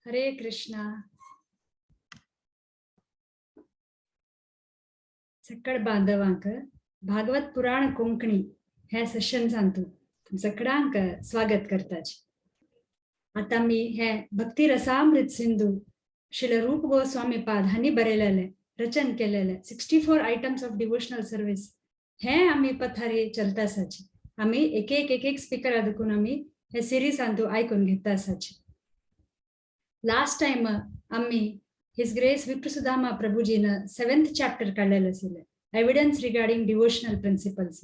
हरे कृष्णा. सकळ बांधवांक भागवत पुराण कोंकणी ह्या सेशन्सांतू सगळ्यांक स्वागत करताची. आता मी हे भक्ती रसामृत सिंधू श्रील रूप गोस्वामी पाद हांणी बरयलेले, रचन केलेले 64 आयटम्स ऑफ डिवोशनल सर्वीस हे आमी पथारी चलता आसाची. आमी एक एक एक एक स्पिकरा दुखून आमी हे सिरीजांतू आयकून घेता आसाची. लास्ट टायम आमी his grace विप्रसुदामा प्रभुजीन 7th chapter काडलेले आशिल्ले, एविडन्स रिगार्डिंग डिवोशनल प्रिन्सिपल्स.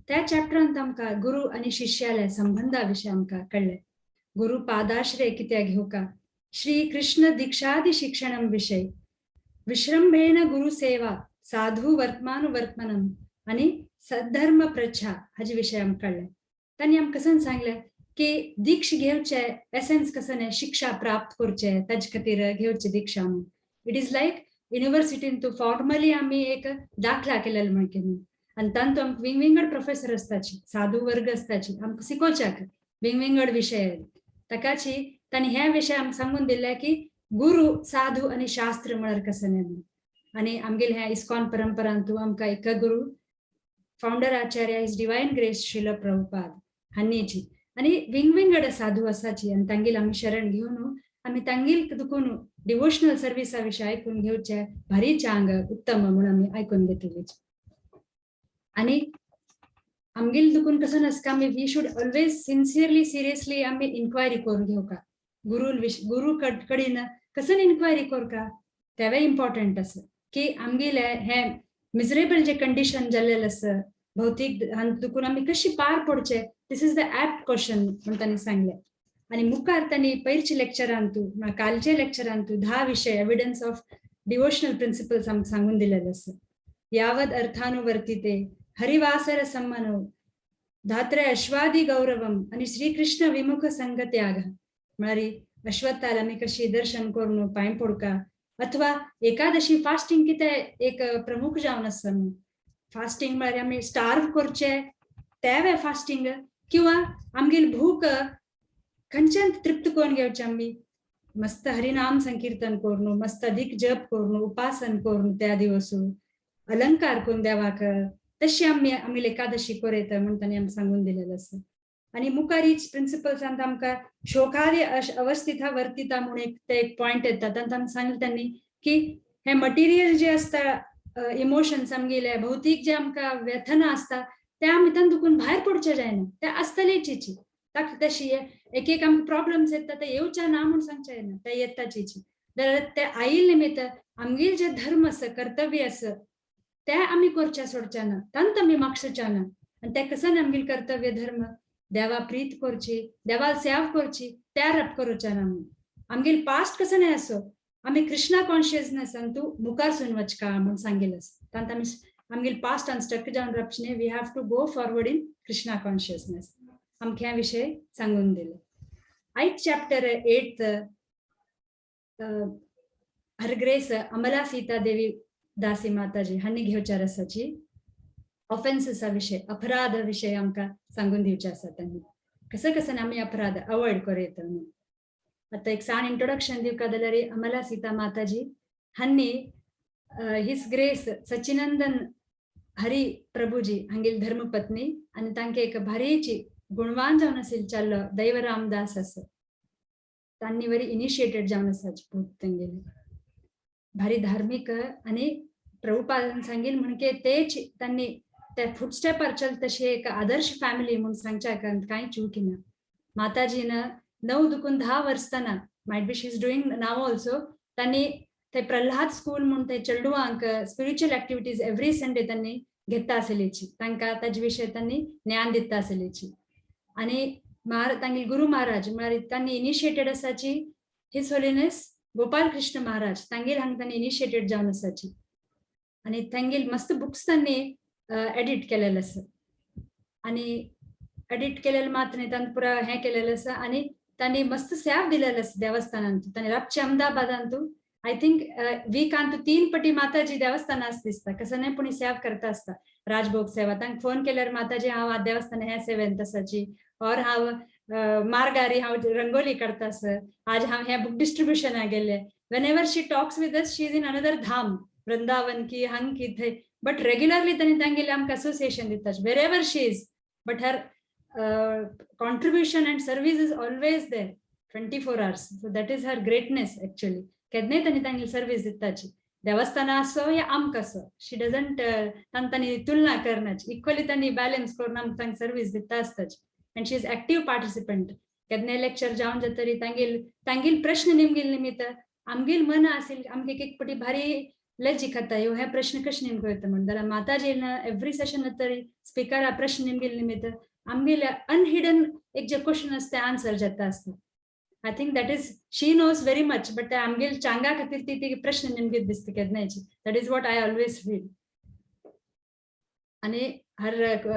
त्या चॅप्टरांत आमकां गुरु आनी शिष्याल्या संबंधा विशीं आमकां कळ्ळें. गुरु पादाश्रय कित्याक घेवका, श्री कृष्ण दीक्षादि शिक्षणम विशय, विश्रंभेण गुरु सेवा, साधू वर्तमानुवर्तमनम आनी सद्धर्म प्रच्छा हाजे विशय आमकां कळ्ळें. तांणी आमकां कसं सांगलें की दीक्ष घेवचे एसेन्स कसं न्ही, शिक्षा प्राप्त करचे ताजे खातीर घेवचे दीक्षा म्हणून. It is like युनिवर्सिटीन तूं फॉर्मली आमी एक दाखला केलेलो म्हणके न्हू, आनी तांतू आमकां विंगविंगड प्रोफेसर आसताची, साधू वर्ग आसताची, आमकां शिकोवच्याक विंगविंगड विशय. ताकाची तांणी हे विशय आमकां सांगून दिले की गुरु, साधू आनी शास्त्र म्हळ्यार कसं न्ही म्हणून. आनी आमगेले ह्या इस्कॉन परंपरांतू आमकां एक गुरु फाउंडर आचार्य his divine grace Srila Prabhupada हांणीची आनी विंगविंगड साधू आसाची आनी तांगेल आमी शरण घेवन आमी तांगेल दुखून डिवोशनल सर्विसा विशय आयकून घेवचे भारी चांग उत्तम म्हणून आमी आयकून घेतली. आनी आमगेल दुखून कसं नासता, आमी we should always sincerely seriously आमी इन्क्वायरी करून घेवका. गुरू गुरु कडेन कसं इन्क्वायरी करका तेवूय इम्पॉर्टंट आसा की आमगेले हे मिजरेबल जे कंडिशन जाल्लेलें आसा भौतीक दुखून आमी कशी पार पडचे, this is the apt question म्हूण तांणी सांगलें. आनी मुखार तांणी पयरच्या लेक्चरांतू, कालच्या लेक्चरांतू 10 विशय एविडन्स ऑफ डिवोशनल प्रिन्सिपल्स आमकां सांगून दिलेले आसा. यावद अर्थानुवर्तिते, हरिवासर सम्मनो, धात्रे अश्वादी गौरवम आनी श्रीकृष्ण विमुख संग त्याग. म्हळ्यार अश्वत्थाल आमी कशी दर्शन करून पांय पडका अथवा एकादशी फास्टिंग कितें एक प्रमुख जावन आसा. फास्टिंग म्हळ्यार आमी स्टार्व करचे तेवे फास्टिंग किंवा आमगेली भूक खंयच्यान तृप्त करून घेवचे, आमी मस्त हरिनाम संकीर्तन करून, मस्त अधिक जप करून, उपासन करून, त्या दिवस अलंकार करून देवाक तशी आमी आमी एकादशी करयता म्हूण तांणी आमकां सांगून दिलेलें आसा. आनी मुखारीच प्रिन्सिपल्सांत आमकां शोकादी अवस्थिता वर्तिता म्हूण एक ते एक पॉयंट येता. तांत आमकां सांगलें तांणी की हे मटिरियल जे आसता, इमोशन्स आमगेले भौतीक जे आमकां व्यथना आसता ते आमी तांकां दुखून भायर पडचे जायना, ते आसतलेचीची. तशी एक एक आमकां प्रॉब्लम्स येता ते येवच्या ना म्हूण सांगचे जायना, ते येताचीची. जाल्यार ते आयिल्ले निमित्त आमगेले जे धर्म आसा, कर्तव्य आसा ते आमी करच्या सोडच्या ना, तांत आमी मागसच्या ना. आनी ते कसं आमगेले कर्तव्य धर्म देवा प्रीत करची, देवाल सेवा करची, त्या रप करूच्या ना म्हणून. आमगेले पास्ट कसं नाही असो, आमी कृष्णा कॉन्शियसनेसान तूं मुखार सून वचका म्हूण सांगिल्लें आसा. तांत आमी आमगेले पास्ट आनी स्टक जावन रावचें न्ही, we have to go forward in Krishna consciousness. आमकां ह्या विशय सांगून दिले. आयज चॅप्टर 8 हर ग्रेस अमला सीता देवी दासी माताजी हांणी घेवच्या रसाची ऑफेन्सेसा विशय, अपराध विशय आमकां सांगून दिवचे आसा. तांणी कसं कसं आमी अपराध अवॉयड करूं येता म्हणून. आतां एक सान इंट्रोडक्शन दिवका जाल्यार अमला सीता माताजी हांणी his grace सचिनंदन हरी प्रभुजी हांगेली धर्मपत्नी आनी तांकां एक भारीची गुणवान जावन आशिल्लो चलो दैवरामदास आसा. तांणी वरी इनिशिएटेड जावन आसा पूत तांगेले भारी धार्मीक आनी प्रभुपादान सांगील म्हणके तेच तांणी त्या फुटस्टेपार चल तशी एक आदर्श फॅमिली म्हूण सांगच्या कांय चूक ना. माताजीन 9 दुखून 10 वर्सांना, might be she is doing now also, तांणी ते प्रल्हाद स्कूल म्हूण ते चेडवांक स्पिरिच्युअल एक्टिविटीज एवरी संडे तांणी घेता आसलेची, तांकां ताजे विशय तांणी ज्ञान दिता आसलेची. आनी तांगे गुरु महाराज म्हळ्यार तांणी इनिशिएटेड आसाची his holiness Gopal Krishna Maharaj, तांगेर हांगा तांणी इनिशिएटेड जावन आसाची. आनी तांगेर मस्त बुक्स तांणी एडिट केलेले आसा. आनी एडिट केलेले मात्र न्ही, तांकां पुरा हें केलेलें आसा आनी तांणी मस्त सेवा दिलेलें आसा देवस्थानांत. तांणी रातचे अहमदाबादांतू I think विकांत तीन पटी माताजी देवस्थानास दिसता, कसं नाही पुणी सेवा करता आसता. राजभोग सेवा तांकां फोन केल्यार, माताजी, हांव आज देवस्थान ह्या सेवेंत आसाची और हांव मार्गारी हांव रंगोली करता आसा, आज हांव हें बुक डिस्ट्रिब्युशनाक गेल्लें. Whenever she talks with us, she is in another Dham, Vrindavan की हांग की थंय, बट रेग्युलरली तांणी तांगेलें आमकां असोसिएशन दिता wherever she is, but her contribution and service is always there 24 hours. So that is her greatness, actually. केन्नाय तांणी तांगेली सर्वीस दिताची, देवस्थाना आसो या आमकां आसो, शी डजंट तांणी तुलना करनाची. इक्वली तांणी बॅलन्स करून आमकां तांकां सर्वीस दिता आसताची and she is active participant. केन्नाय लेक्चर जावन जातरी तांगेल तांगेल प्रश्न निमगेल निमित्त आमगेल मन असेल, आमगे एक पटी भारी लज्जी खाता, ह्यो हे प्रश्न कशे नेमको येता म्हणून. जाल्यार माताजी एवरी सेशन तरी स्पीकर प्रश्न निमगेल निमित्त आमगेले अनहिडन एक जे क्वेश्चन आसता, आन्सर जाता आसता. I think that is, she knows very much, but आमगेल चांगा खातीर ती ती प्रश्न निमगीत दिसता केन्नायची. That is what I always feel. आणि हर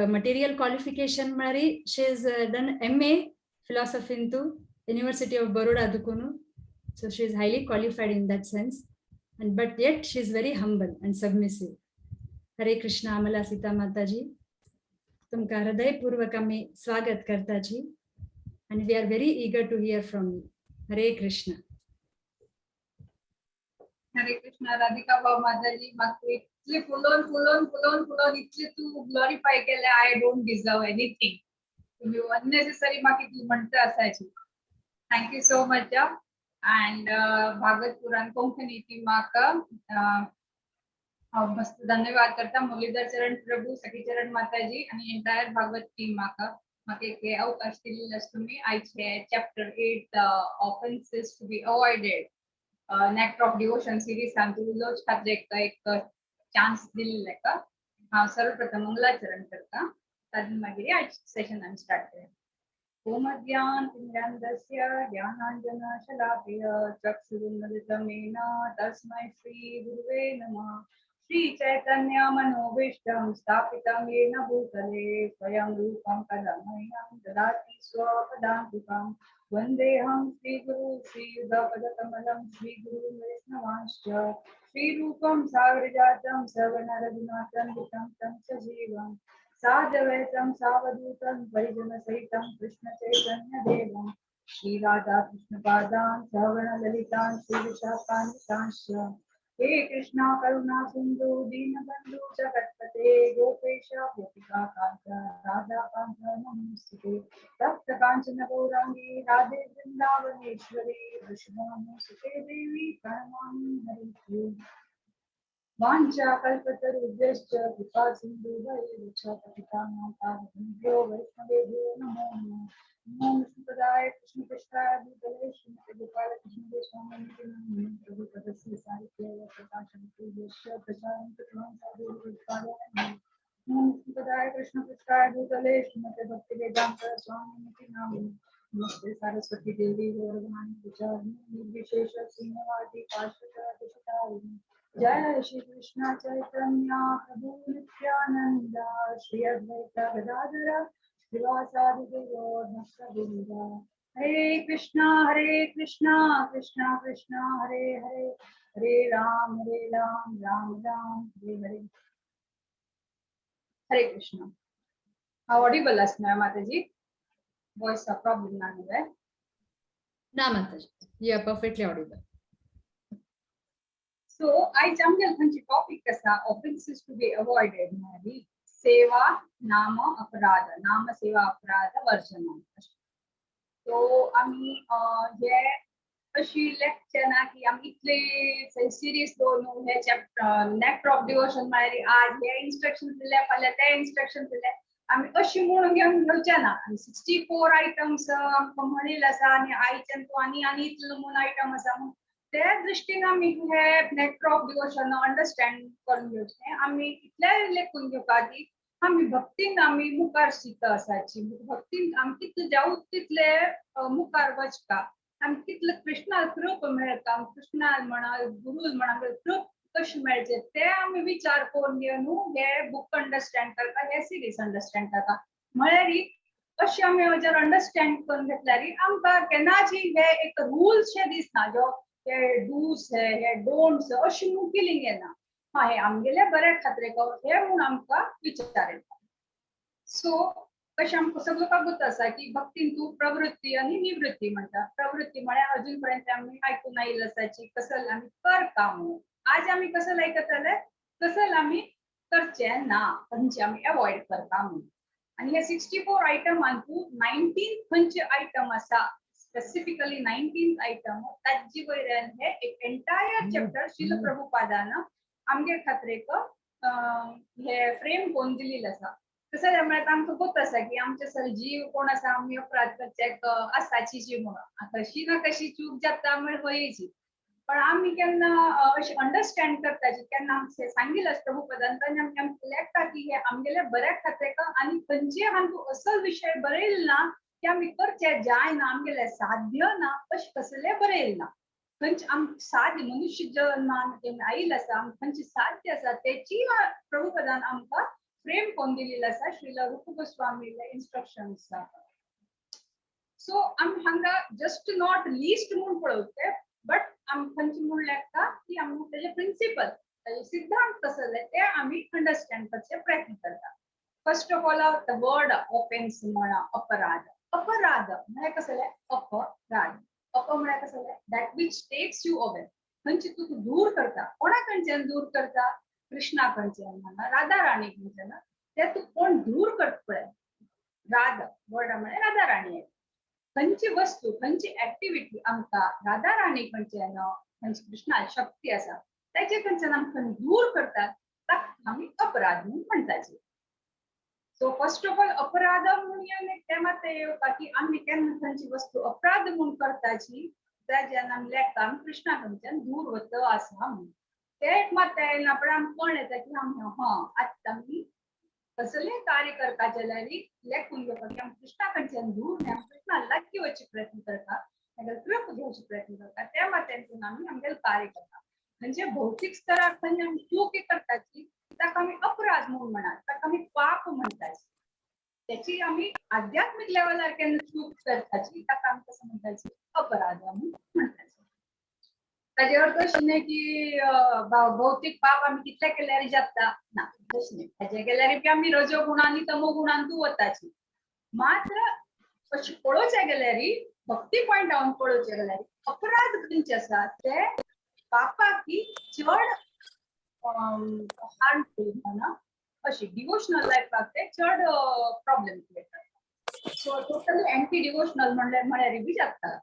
मटेरियल क्वालिफिकेशन म्हळ्यार she is done MA philosophy University of Baroda Dukun, so she is highly qualified in that sense, and but yet she is very humble and submissive. Hare Krishna. Amala Sita Mataji, तुमकां हृदयपूर्वक आमी स्वागत करताची and we are very eager to hear from you. Hare Krishna. Hare Krishna Radhika भाऊ माताजी. म्हाका इतले फुलोवन फुलोवन फुलोवन फुलोवन इतले तूं ग्लोरिफाय केले. I don't deserve anything. तुम्ही अननेसेसरी म्हाका इतली म्हणटा आसाची. Thank you so much. And Bhagwat Purana Konkani टीमाक हांव मस्त धन्यवाद करता. मुरलीधर चरण प्रभू, सखीचरण माताजी आणि एंटायर भागवत टीमाक म्हाका एक अवकाश दिल्लो आसा तुमी. आयचे chapter 8, offences to be avoided, Nectar of Devotion series उलोवचे खातीर एक एक चान्स दिल्ले का हांव सर्वप्रथम मंगलाचरण करता. तातूंत मागीर आयज सेशन आमी स्टार्ट करूया. ॐ अज्ञानतिमिरान्धस्य ज्ञानाञ्जनशलाकया चक्षुरुन्मीलितं येन तस्मै श्रीगुरुवे नमः. श्रीचैतन्यमनोभीष्टं स्थापितं येन भूतले, स्वयं रूपं कदा मह्यं ददाति स्वपदान्तिकं. वन्देऽहं श्रीगुरु श्रीयुतपदकमलं, श्रीगुरुं वैष्णवांश्च. श्रीरूपं सागरजातं सहगण रघुनाथान्वितं तं सजीवं, साद्वैतं सावधूतं परिजनसहितं कृष्णचैतन्यदेवं. श्रीराधा कृष्णपादान् सहगण ललिता श्रीविशाखान्वितांश्च. हे कृष्णा करुणा सिंधु, दीनबंधु जगत्पते, गोपेश गोपिका कांत, राधा कांत नमोस्तुते. तप्त कांचन गौरांगी राधे वृंदावनेश्वरी, वृषभानुसुते देवी, प्रणमामि हरिप्रिये. वाञ्छा कल्पतरुभ्यश्च कृपा सिन्धुभ्य च, पतितानां पावनेभ्यो वैष्णवेभ्यो नमो नमः. नमो विष्णुपदाय कृष्णपृष्ठाय भूतले, श्रीमते गोपाल कृष्ण गोस्वामी नामिने. प्रभुपदस्य साहित्य प्रकाशन्तु यस्य प्रचारं कृतवान् साधु भगवत्पादाय. नमो विष्णुपदाय कृष्णपृष्ठाय भूतले, श्रीमते भक्तिवेदान्त स्वामिनिति नामिने. नमस्ते सारस्वती देवी गौरवाणी प्रचारिणे, निर्विशेष शून्यवादी पाश्चात्य. जय श्री कृष्ण चैतन्य प्रभु नित्यानंद, श्री अद्वैत गदाधर श्रीवासादि गौर भक्तवृंद. हरे कृष्णा कृष्णा कृष्णा हरे हरे, हरे राम राम राम हरे हरे. हरे कृष्ण. हांव ऑडिबल आसना माताजी? वॉइस प्रॉब्लम ना न्हय? ना माताजी, you are perfectly audible. So आयज आमगेले खंयचे टॉपिक आसा, ऑफेन्सीस टू बी अवॉइडेड, म्हळ्यार सेवा नाम अपराध, नाम सेवा अपराध वर्जन. सो आमी हे अशी लेक्चर ना की आमी इतले सिरियस दवरून हे चॅप्टर नॅक्टर ऑफ डिवोशन म्हळ्यार आज हे इन्स्ट्रक्शन दिले, फाल्यां ते इन्स्ट्रक्शन दिले, आमी अशी म्हणून घेवन घेवचे ना. आनी 64 आयटम्स आमकां म्हणिल्ले आसा आनी आयच्यान तूं आनी आनी इतलो म्हूण आयटम आसा म्हूण ते दृश्टीन आमी हे नॅक्टर ऑफ डिवोशन अंडरस्टँड करून घेवचें. आमी इतलें लेखून घेवपा की आमी भक्तीन आमी मुखार शिकता आसाची. भक्तीन आमी कितले जावं तितले मुखार वचता, आमी कितले कृष्णा कृप मेळटा. कृष्णा म्हणा, गुरू म्हणा, कृप कशें मेळचें ते आमी विचार करून घेवन न्हू हे बूक अंडरस्टँड करता, हे सिरीज अंडरस्टँड करता. म्हळ्यार अशें आमी जर अंडरस्टँड करून घेतल्यार आमकां केन्नाच हे एक रूल्स शे दिसना. जो हे डूस हे डोंट्स अशें म्हूण फिलिंग येना. हा, हे आमगेले बऱ्या खातीर हे म्हूण आमकां विचार येता. सो कशें आमकां सगळं लोकांक गोत आसा की भक्तीन तूं प्रवृत्ती आनी निवृत्ती म्हणटा. प्रवृत्ती म्हळ्यार अजून पर्यंत आमी आयकून आयिल्ले आसाची कसल आमी करता म्हणून. आज आमी कसल आयकतले, कसल आमी करचे ना, खंयचे आमी एवॉयड करता म्हणून. आनी हे 64 आयटमान तूं 19 खंयचे आयटम आसा, स्पेसिफिकली 19 आयटम, ताजे वयल्यान हे एक एंटायर चॅप्टर श्रील प्रभुपादान आमगे खातीर हे फ्रेम कोण दिलेले आसा. तशें म्हळ्यार आमकां गोत आसा की आमचे सर जीव कोण आसा, आमी अपराध करचे आसाची जी म्हणून कशी ना कशी चूक जाता म्हळ्यार वयची. पण आमी केन्ना अशें अंडरस्टँड करताची, केन्ना आमचें सांगिल्लें प्रभुपदान तेन्ना आमकां लेखता की हे आमगेले बऱ्या खातीर आनी खंयचे हातूंत असो विशय बरयल ना की आमी करचे जायना, आमगेले साध्य ना, अशें कसलें बरयल ना. खंयचे आम साध्य मनुष्य जन्मान आयिल्लो आसा, आम खंयचे साध्य आसा तेची प्रभुपदान आमकां फ्रेम कोण दिलेलो आसा श्रील रूप गोस्वामीले इन्स्ट्रक्शन्स. सो आमी हांगा जस्ट not list म्हूण पळोवचे, बट आमी खंयचे म्हूण लेखता की आमी तेजे प्रिंसिपल, तेजे सिद्धांत कसले ते आमी अंडरस्टँड करचे प्रयत्न करता. First of all the word offence म्हणा, अपराध. अपराध म्हळ्यार कसले? अपराध. अप म्हळ्यार कसले? That which takes you away, खंयची तुका दूर करता. कोणा खंयच्यान दूर करता? कृष्णा खंयच्यान म्हणा, राधा राणी खंयच्यान, ते तूं कोण दूर करता पळय. राधा वर्ड म्हळ्यार राधा राणी. खंयची वस्तू, खंयची एक्टिविटी आमकां राधा राणी खंयच्यान, खंयची कृष्णा शक्ती आसा तेचे खंयच्यान आमकां दूर करतात, ताका आमी अपराध म्हूण म्हणटाचे. सो फर्स्ट ऑफ ऑल अपराध म्हूण येवन ते मात येवपा की आमी केन्ना खंयची वस्तू अपराध म्हूण करताची तेज्यान आमी लेखता आमी कृष्णा खंयच्यान दूर वता आसा म्हूण. ते एक मात येयना, पण आमकां कोण येता की आमी हा आतां आमी कसलें कार्य करता जाल्यार लेखून घेवपा की आमी कृष्णा कडच्यान दूर न्हय, आमी कृष्णा लागीं वचचे प्रयत्न करता, ताका कृप घेवचे प्रयत्न करता. त्या माध्यमांतून आमी आमगेलें कार्य करता. म्हणजे भौतीक स्तरार खंय आमी चूक करताची ताका आमी अपराध म्हूण म्हणा, ताका आमी पाप म्हणटाची. त्याची आमी आध्यात्मीक लेवलार केन्ना चूक करताची ताका आमी कसं म्हणटाची? अपराध म्हूण म्हणटाची. ताजे अर्थ अशें न्हय की भौतीक पाप आमी कितले केल्यार जाता ना, तशें न्हय. ताजे केल्यार बी आमी रजो गुण आनी तमो गुणांतू वताची. मात्र अशें पळोवचें गेल्यार, भक्ती पॉयंट आवन पळोवचें गेल्यार अपराध खंयचे आसा ते पापाकी चड हार्मफूल म्हणा, अशी डिवोशनल लायफाक ते चड प्रॉब्लेम क्रिएट करता. सो टोटली एंटी डिवोशनल म्हणल्यार बी जाता.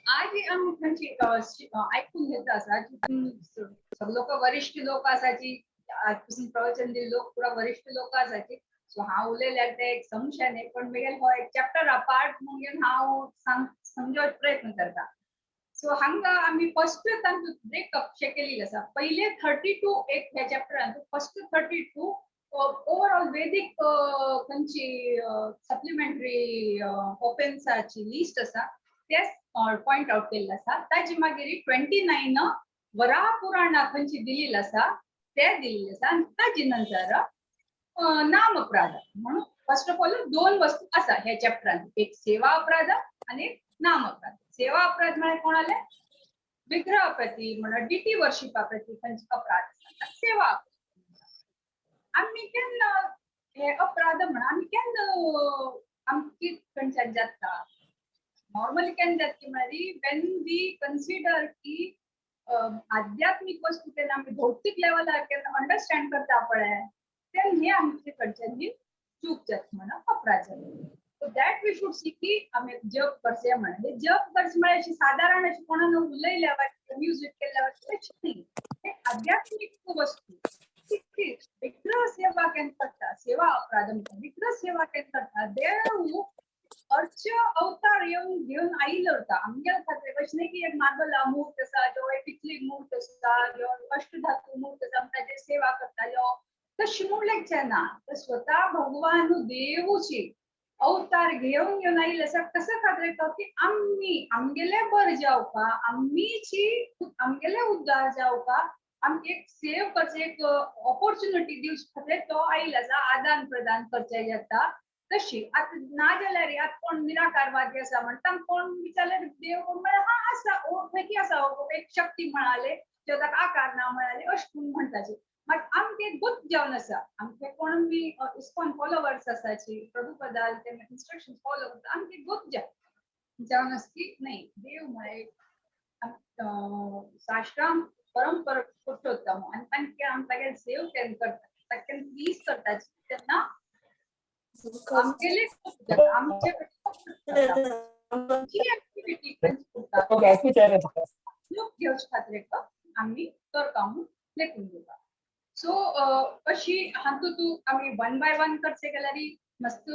आज आमी खंयची आयकून घेता आसा सगळे लोक वरिश्ठ लोक आसाची, आज पासून प्रवचन दिल्ले लोक पुरा वरिश्ठ लोक आसाची. सो हांव उलयल्यार ते एक संशय न्ही, पण मागीर हो एक चॅप्टर अपार्ट म्हणून हांव समजोवचो प्रयत्न करता. सो हांगा आमी फर्स्ट तांचो ब्रेकअप शे केलेले आसा. पयले 32 एक ह्या चॅप्टरान फर्स्ट 32 ओवरऑल वेदीक खंयची सप्लिमेंटरी ऑफेन्साची लिस्ट आसा ते पॉयंट आउट केल्ले आसा. ताजे मागीर 29 वराह पुराणा खंयची दिलेली आसा ते दिलेले आसा. आनी ताजे नंतर नाम अपराध म्हणून फर्स्ट ऑफ ऑल दोन वस्तू आसा ह्या चॅप्टरान, एक सेवा अपराध आनी एक नाम अपराध. सेवा अपराध म्हळ्यार कोणाले? विग्रह प्रती म्हणल्यार डिटी वर्शिपा प्रती खंयचे अपराध आसा सेवा अपराध. आमी केन्ना हे अपराध म्हणा आमी केन्ना आमची खंयच्यान जाता नॉर्मली केन्ना जाता म्हळ्यार when we consider की आध्यात्मीक वस्तू केन्ना आमी भौतीक लेवलार केन्ना अंडरस्टँड करता पळय तेन्ना हे आमचे कडच्यान ही चूक जाता म्हणा अपराध जाता. So that we should see की आमी जप करचे म्हणा. जप करचे म्हळ्यार अशी सादारण अशी कोणाक उलयल्या वा म्युजीक केल्या अशें न्ही, हे आध्यात्मीक वस्तू. विग्रह सेवा केन्ना करता, सेवा अपराध म्हणटा, विग्रह सेवा केन्ना करता, देव अर्च अवतार येवन घेवन आयिल्लो उरता आमगेल्या खातीर. अशें न्ही की एक मार्बल मूर्त आसा जो एक पितळी मूर्त आसा जो अष्टधातू मूर्त आसा ताजेर सेवा करता यो तशें म्हणलें ना. तर स्वता भगवान देवूची अवतार घेवन घेवन आयिल्ले आसा कसो खातीर तो की आमी आमगेले बरें जावपा, आमीची आमगेले उद्धार जावपा, आमकां एक सेव करचे एक ऑपॉर्च्युनिटी दिवचे खातीर तो आयिल्लो आसा. आदान प्रदान करचे जाता तशी आतां ना जाल्यार आतां कोण निराकारवादी आसा म्हणटा, कोण विचारल्यार देव कोण म्हळ्यार हा आसा, खंयची आसा एक शक्ती म्हणाले, ताका आकार ना म्हणाले, अशें कोण म्हणटाचे. मात आमचे गुप्त जावन आसा, आमचे कोण बी इस्कॉन फॉलोवर्स आसाची, प्रभुपदाल ते इन्स्ट्रक्शन फॉलो करता, आमचे गुप्त जावन आसा की नाही देव म्हळ्यार साश्राम परंपर पुरुषोत्तम आनी तांकां आम तागेले सेव केन्ना करता, तांकां प्लीज करता तेन्ना आमगेले आमचे ऍक्टिव्हिटी घेवचे खातीर आमी करता म्हणून लेखून दिता. सो अशी हातूंत तूं आमी वन बाय वन करचे गेल्यार मस्त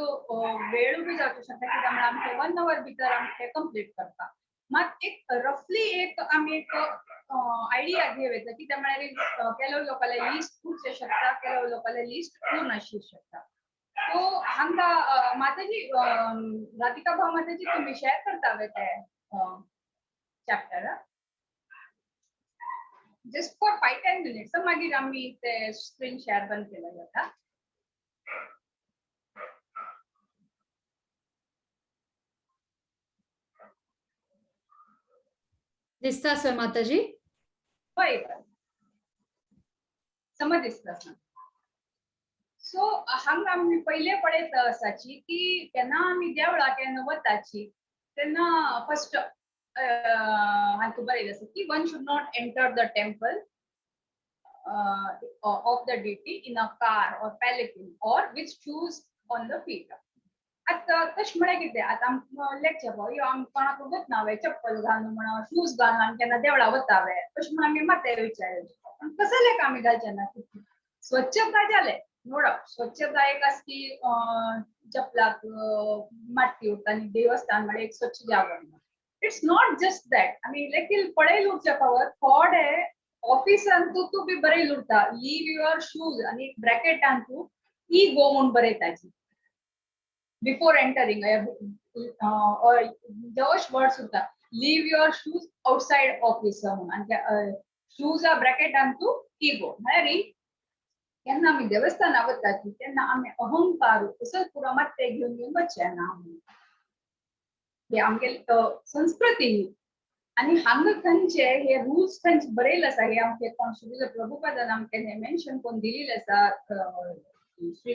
वेळ बी जावचो शकता, कित्याक म्हळ्यार आमचे 1 our भितर आमचे कंप्लीट करता. मात एक रफली एक आमी एक आयडिया घेवं येता, कित्याक म्हळ्यार ಕೆಲವು लोकांले लिस्ट उरचे शकता, ಕೆಲವು लोकांले लिस्ट पूर्ण आसूं शकता. सो हांगा माताजी, राधिका भाव माताजी, तुम्ही शेअर करता वे ते chapter just for 5-10 minutes, मागीर आमी ते स्क्रीन शेअर बंद केलं जाता. दिसता सर माताजी? हय, समज दिसता. सो हांगा आमी पयले पळयत आसाची की केन्ना आमी देवळा केन्ना वताची तेन्ना फर्स्ट हातूंत बरयलें आसा की one should not enter the temple of the deity in a car or palanquin or with shoes on the feet. आतां तशें म्हळ्यार कितें, आतां आमकां लेक्चर यो आमी कोणाक वतना वे चप्पल घालून म्हणा, शूज घालून आमी केन्ना देवळा वता वे, अशें म्हणून आमी मात्शें विचार, पण कसं लेख आमी घालचे ना. स्वच्छता जालें नो डावट, स्वच्छता एक आसा की चपलाक माती उरता आनी देवस्थान म्हळ्यार एक स्वच्छ जागो म्हणून. It's not just that, आमी लेखील पळयल उरच्या फावट थोडे ऑफिसान तूं तूं बी बरयल उरता लीव your shoes आनी ब्रॅकेटान तूं ई गो म्हूण बरयताची बिफोर एंटरिंग, अशे वर्ड्स उरता leave your shoes outside office म्हणून, आनी शूज ब्रॅकेटान तूं ई गो. म्हळ्यार केन्ना आमी देवस्थाना वताची तेन्ना आमी अहंकार असो पुरो मात्ते घेवन घेवन वचचे ना म्हणून. हे आमगेले संस्कृती आनी हांगा खंयचे हे रुल्स खंयचे बरयले आसा, हे आमचे कोण श्री प्रभुपादान आमकां हे मेन्शन करून दिलेले आसा श्री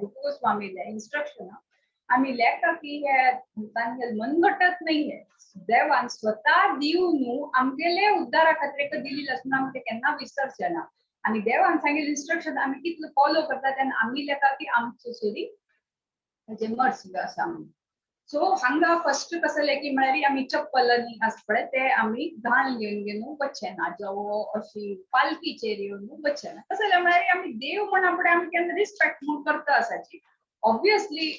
रूप गोस्वामीले इन्स्ट्रक्शन. आमी लेखता की हे तांगेले मनगटत नाही, हे देवान स्वता दिवन आमगेले उद्धारा खातीर दिलेले आसून आमी ते केन्ना विसरचे ना. आनी देवान सांगिल्ले इन्स्ट्रक्शन आमी कितले फॉलो करता तेन्ना आमी लेखा की आमचे सरी ताजे मर्सी आसा म्हणून. सो हांगा फर्स्ट कसले की म्हळ्यार आमी चप्पल आनी आसा पळय ते आमी घालून घेवन घेवन वचचे ना, जावं अशी पालकीचेर येवन वचचे ना. कसले म्हळ्यार आमी देव म्हणा फुडें आमी केन्ना रिस्पेक्ट म्हूण करता आसाची, ऑब्वियसली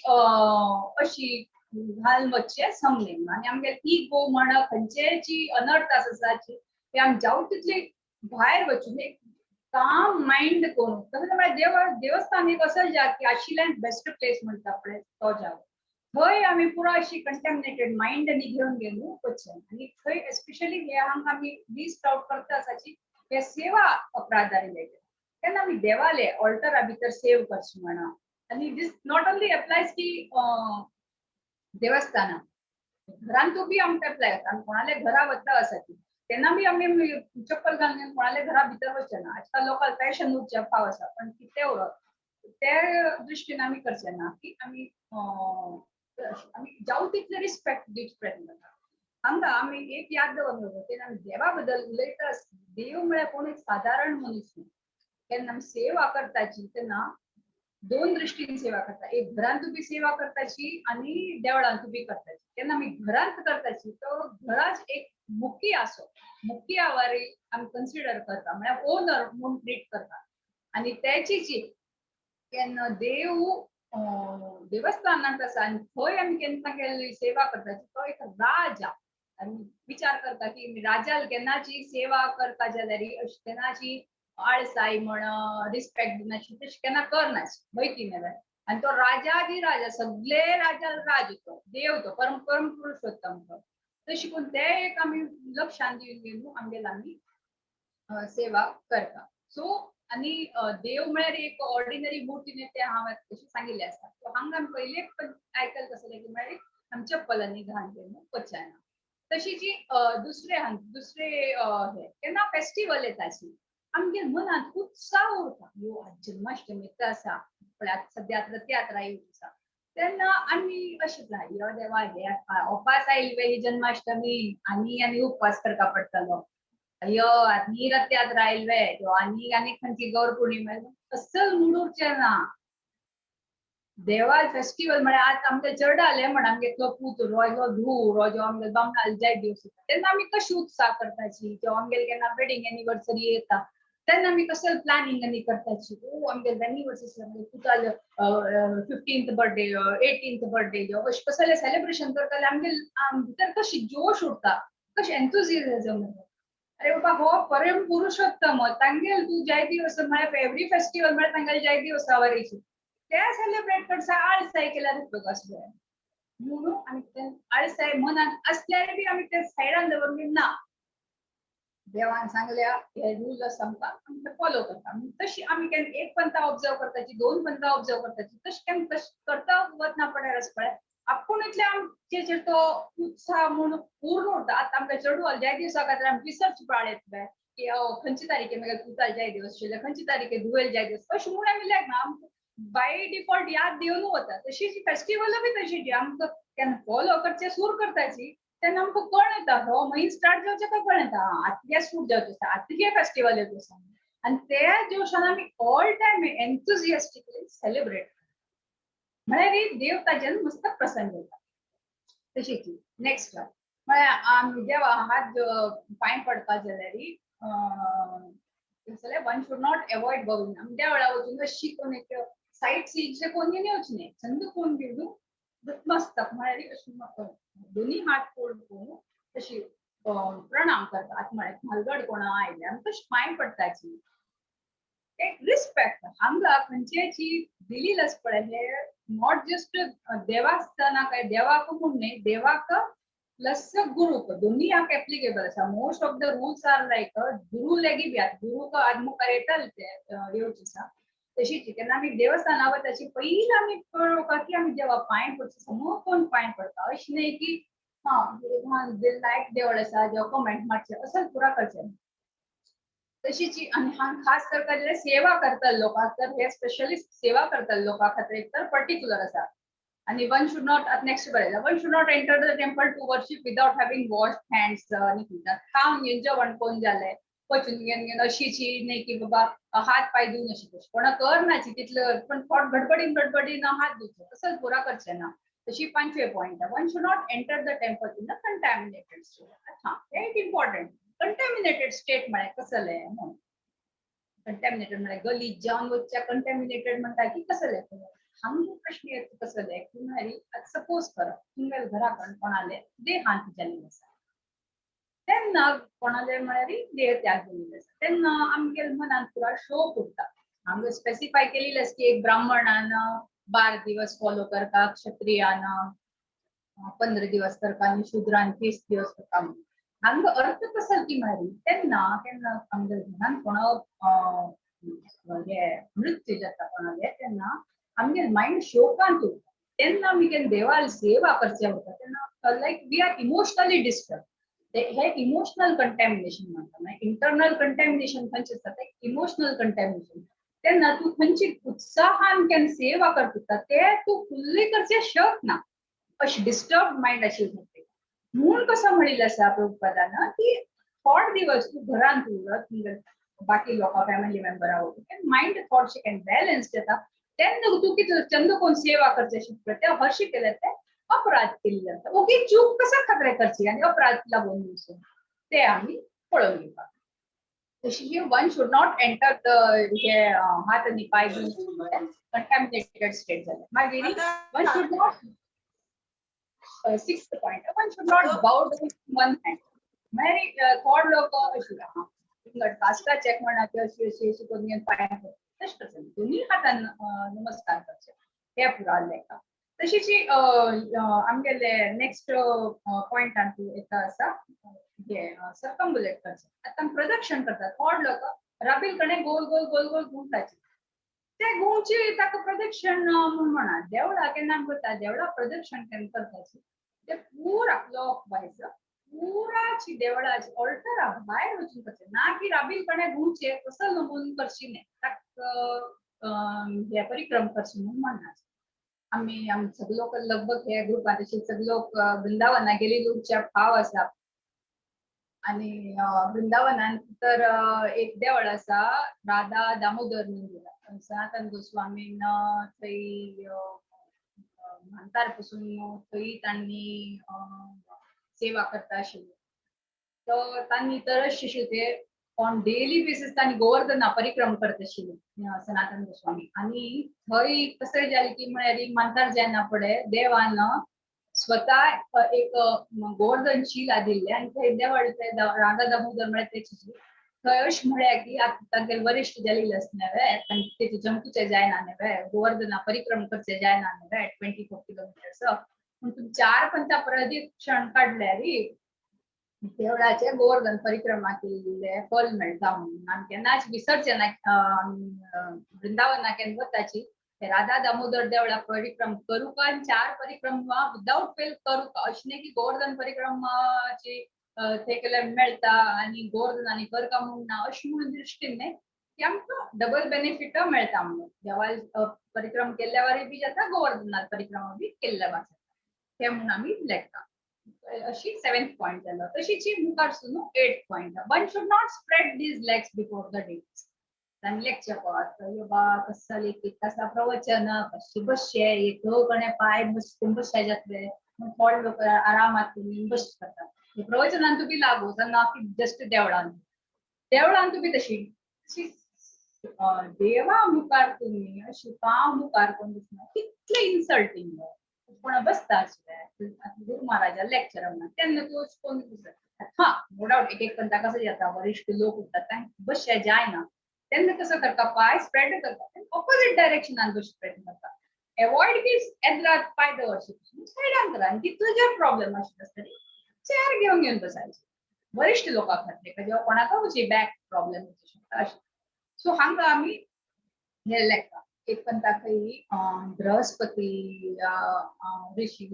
अशी घालून वचचे समजून. आनी आमगे इगो म्हण खंयचेची अनर्थ आसाची ते आमी जावं तितली भायर वचून एक काम मायंड करून, तशें म्हळ्यार देवस्थान एक असो जाग की आशिल्ल्यान बेस्ट प्लेस म्हणटा पळय तो जागो, थंय आमी पुरो अशी कंटेमिनेटेड मायंड आनी घेवन घेवन वचचें. आनी थंय एस्पेशली हे हांगा आमी लिस्ट आउट करता आसाची हे सेवा अपराधा रिलेटेड, तेन्ना आमी देवाले ऑल्टरा भितर सेव करची म्हणा. आनी दीस not only applies की देवस्थाना, घरांतूय बी आमकां एप्लाय जाता. आमी कोणाले घरा वता आसाची तेन्ना बी आमी चप्पल घालून कोणाले घरा भितर वचचे ना. आजकाल लोकांक फॅशन उरचें फाव आसा, पण कितें उरत ते दृश्टीन आमी करचे ना की आमी आमी जावं तितले रिस्पेक्ट दिवचे प्रयत्न करता. हांगा आमी एक याद दवरप, तेन्ना आमी देवा बद्दल उलयता, देव म्हळ्यार कोण एक सादारण मनीस न्हू. केन्ना आमी सेवा करताची तेन्ना दोन दृश्टीन सेवा करता, एक घरांत बी सेवा करताची आनी देवळांत बी करताची. केन्ना आमी घरांत करताची तो घराच एक मुखी आसो, मुखी आवारी आमी कन्सिडर करता, म्हळ्यार ओनर म्हूण ट्रीट करता. आनी तेची जी केन्ना देव देवस्थानांत आसा आनी थंय आमी केन्ना केल्ली सेवा करता तो एक राजा, आनी विचार करता की राजाल केन्नाची सेवा करता जाल्यार अशी केन्नाची आळसाय म्हण रिस्पेक्ट दिनाशी तशें केन्ना करनाशी वयती न्हय. आनी तो राजा दी राजा, सगळे राजा राज तो देव तो परम परम पुरुषोत्तम तो. तशें करून ते एक आमी लक्षान दिवन घेवन आमगेले आमी सेवा करता. सो आनी देव म्हळ्यार एक ऑर्डिनरी मूर्ती न्ही, तें हांव तशें सांगिल्लें आसा. सो हांगा आमी पयले आयकल कसलें की म्हळ्यार आमच्या चप्पलांनी घाण घेवन वचना. तशी जी दुसरे दुसरे हे केन्ना फेस्टिवल येताची आमगे मनांत उत्साह उरता, यो आज जन्माष्टमी आसा, पळय सद्या रथयात्रा येवची आसा, तेन्ना आमी अशें जाय, यो देवा हे उपास आयली ही जन्माष्टमी आनी आनी उपवास करपा पडटलो, यो आनी रथयात्रा आयले यो आनी आनी खंयची गौर पौर्णिमा, असल मूड उरचें ना. देवा फेस्टिवल म्हळ्यार आतां आमकां चेडो म्हण आमगे इतलो पूत उरलो, धूव उरलो, जेवा आमगे बामणाल जाय दिवस येता तेन्ना आमी कशी उत्साह करताची. जेवा आमगेले केन्ना वेडींग एनिवर्सरी येता तेन्ना आमी कसले प्लॅनिंग आनी करताची, ओ आमगे एनिवर्सरी आमगे पुताल 15th birthday 18th birthday अशें कसले सेलिब्रेशन करताले, आमगे भितर कशी जोश उरता, कशें एन्थुजियाझम उरता. अरे बाबा हो परम पुरुषोत्तम तांगेल तूं जाय दिवस म्हळ्यार एवरी फेस्टिवल म्हळ्यार तांगेल जाय दिवस सावारीची ते सेलिब्रेट करसा आळसाय केल्यार उपयोग आसलो म्हणून आमी ते आळसाय मनांत असल्यार बी आमी ते सायडान दवरून ना, देवान सांगल्या हे रूल आसा आमकां, आमी ते फॉलो करता. तशी आमी केन्ना एक पंथा ऑब्जर्व करताची, दोन पंथा ऑब्जर्व करताची, तशें केन्ना तशें करता वतना पडल्यार आसा पळय आपूण इतले आमचेर तो उत्साह म्हूण पूर्ण उरता. आतां आमकां चेडवाल जाय दिवसा खातीर आमी रिसर्च पाळ येतले की खंयचे तारखे मागीर पुताल जाय दिवस आशिल्ले, खंयचे तारखे धुवेल जाय दिवस, अशें म्हूण आमी लागना, आमकां बाय डिफॉल्ट याद दिवन वता. तशीच फेस्टिवल बी तशीच आमकां केन्ना फॉलो करचें सूर करताची तेन्ना आमकां कळ येता, हो म्हयनो स्टार्ट जावचें काय कळ येता, आतां सूट जावचें आसा, आतां हे फेस्टिवल येता आसा, आनी त्या जोशान आमी ऑल टायम एन्थुजियास्टिकली सेलिब्रेट म्हळ्यार देव ताजेन मस्त प्रसन्न जाता. तशीच नेक्स्ट म्हळ्यार आमी देवा हात पांय पडपा जाल्यार one should not avoid bowing. आमी देवळा वचून अशी कोण एक सायट सीनचे कोण घेवन वचून न्ही, चंद कोण घेवन मस्तक म्हळ्यार अशी दोन्ही हात फोल्ड करून तशी प्रणाम करता. आतां म्हळ्यार म्हालगड कोणा आयले आमी तशें पांय पडटाची, एक रिस्पेक्ट हांगा खंयचेची दिली आसा पळय, हे not just देवास्ताना काय देवाक म्हूण न्ही, देवाक प्लस गुरूक दोन्ही हाका एप्लिकेबल आसा. Most of the rules are like गुरू लेगीत बी आतां गुरूक आज मुखार येताले ते येवचे आसा. तशीच केन्ना आमी देवस्थाना वताची पयलीं आमी पळोवपा की आमी देवा पांय पडचो, समोर कोण पांय पडटा, अशें न्ही की हां लायक देवळ आसा जेवा कमेंट मारचें अशें पुरा करचें. तशीच आनी हांगा खास करता जाल्यार सेवा करतले लोकांक, तर हे स्पेशली सेवा करतले लोकां खातीर एक तर पर्टिक्युलर आसा. आनी वन should not, आतां नेक्स्ट बरयला, one should not enter the temple to worship without having wash hands. आनी खावन घेवन जेवण कोण जालें पचून घेवन घेवन अशीची न्ही की बाबा हात पांय धुवन अशी तशी कोणा करनाची तितले, पण थोड गडबडीन गडबडीन हात धुवचो तसोच पुरा करचें ना. तशी पांचवे point, one should not enter the temple in the contaminated state. हां, हे एक इम्पॉर्टंट कंटॅमिनेटेड स्टेट म्हळ्यार कसलें म्हणून, कंटॅमिनेटेड म्हळ्यार गलीज जावन वचच्या कंटॅमिनेटेड म्हणटा की कसलें, हांगा प्रश्न येता कसलें की म्हळ्यार सपोज कर तुमगेल्या घरा कडेन कोणाले देहांत जाल्लें आसा, तेन्ना कोणाले म्हळ्यार देह त्याग जाल्ले आसा, तेन्ना आमगेल्या मनांत पुरा शोक उरता. हांगा स्पेसिफाय केलेलें आसा की एक ब्राह्मणान 12 दिवस फॉलो करता, क्षत्रियान 15 दिवस करता आनी शूद्रान 30 दिवस करता. हांगा अर्थ कसो की म्हळ्यार तेन्ना केन्ना आमगेल्या घरान कोणा हे मृत्यू जाता कोणाले तेन्ना आमगेले मायंड शोकांत उरता, तेन्ना आमी केन्ना देवाल सेवा करचे उरता तेन्ना like we are emotionally disturb. हे इमोशनल कंटॅमिनेशन म्हणटा, मागीर इंटरनल कंटॅमिनेशन खंयचें आसता तें इमोशनल कंटॅमिनेशन. तेन्ना तूं खंयची उत्साहान केन्ना सेवा करता ते तूं फुल्ली करचें शकना, अशें डिस्टर्ब मायंड आशिल्लें. म्हूण कसो म्हणिल्लें आसा प्रभुपादान की थोडे दिवस तूं घरांत उरत, बाकी लोकां फॅमिली मेंबरा वयर मायंड थोडशें केन्ना बॅलन्स जाता तेन्ना तूं कितें चंद कोण सेवा करचें शिकता ते हरशीं केलें ते अपराध केल्ले जाता, ओगी चूक कसा खात्रे करची आनी अपराध लागून दिवचो ते आमी पळोवन घेवपाक. तशी one should not enter the हे हात आनी पांय कंटॅमिनेटेड स्टेट जालें. मागीर one should not, sixth point, one should not bow down one hand. म्हळ्यार थोडे लोक अशी कास्टा चेक म्हणा की अशी अशी अशी करून घेवन पांय तशें करचें, दोनूय हातान नमस्कार करचे हे पुरा लेखा. तशीच आमगेले नेक्स्ट पॉयंटान येता आसा हे सर्कम्बुलेट करचें. आतां प्रदक्षिण करतात थोडे लोक राबील कणे गोल गोल गोल गोल घुंवताची. ते घुंवची ताका प्रदक्षिण म्हूण म्हणा. देवळा केन्ना करता, देवळा प्रदक्षिण केन्ना करताची ते पुरा क्लॉक वायज पुराची देवळाची ऑल्टरा भायर वचून करचे ना की राबील कणे घुंवचे तसो नमून करची न्ही, ताका हे परिक्रम करची म्हूण म्हणना. आमी आम सगळे लोक लगभग हे ग्रुपांत अशे सगळे लोक वृंदावना गेली लोकच्या भाव आसा. आनी वृंदावनान तर एक देवळ आसा राधा दामोदर मंदिर. सनातन गोस्वामीन थंय म्हांतार पसून थंय तांणी सेवा करता आशिल्ली. तो तांणी तर अशें ते ऑन डेली बेसीस तांणी गोवर्धना परिक्रम करता आशिल्ली सनातन गोस्वामी. आनी थंय कसं जालें की म्हळ्यार मांतार जायना फुडें देवान स्वता एक गोवर्धन शिला दिल्ले आनी थंय देवळ राधा दामोदर म्हळ्यार तेची थंय अशें म्हळ्यार की आतां तांगेले वरिश्ठ जालेले आसना वे, तेचे जमकुचे जायना न्ही वे, गोवर्धना परिक्रम करचे जायना न्ही वे 24 किलोमिटर्स, पूण तुमी 4 पंथा प्रदक्षिण काडल्यार देवळाचे गोवर्धन परिक्रमा केल्ले फल मेळटा म्हणून. आमी केन्नाच विसरचे ना वृंदावना केन्ना वताची राधा दामोदर देवळा परिक्रम करूका आनी 4 परिक्रमा विदाउट फेल करूका. अशें न्ही की गोवर्धन परिक्रमाची थंय केल्यार मेळटा आनी गोवर्धन आनी करका म्हूण ना, अशें म्हणून दृश्टीन न्ही की आमकां डबल बेनिफीट मेळटा म्हणून. देवा परिक्रम केल्ल्या बी जाता, गोवर्धनार परिक्रमा बी केल्ल्या जाता, तें म्हणून आमी लेखता. अशी 7th point जालो. तशीच मुखार सुन 8th point, one should not spread these legs before the deities. आनी लेक्चर पळोवप बा कसं जालें की कसा प्रवचन कशें बसचें एक कणे पांय बसचे जातले थोडे लोक आरामात बस करतात. प्रवचनान तुमी लागू ना की जस्ट देवळान, देवळान तुमी तशी देवा मुखार तुमी अशी पांव मुखार कोण दिसना कितले इन्सल्टींग कोणा बसता आशिल्ले गुरु महाराजा लेक्चर म्हणा तेन्ना तूं अशें कोण दिसता. हा नो डावट एक एक पंथा कसं जाता वरिश्ठ लोक उरतात तांकां बसचे जायना तेन्ना कसं करता पांय स्प्रेड करता, ऑपोजीट डायरेक्शनान बसचे प्रयत्न करता. एवॉयड की एदरात पांय दवरचे सायडान करा आनी तितलो जर प्रॉब्लेम आशिल्लो आसतरी चेअर घेवन घेवन बसायचे वरिश्ठ लोकां खातीर जेव्हा कोणाकूच बॅक प्रॉब्लेम शकता अशें. सो हांगा आमी हे लेखता एक पंथा खंय बृहस्पती ऋषी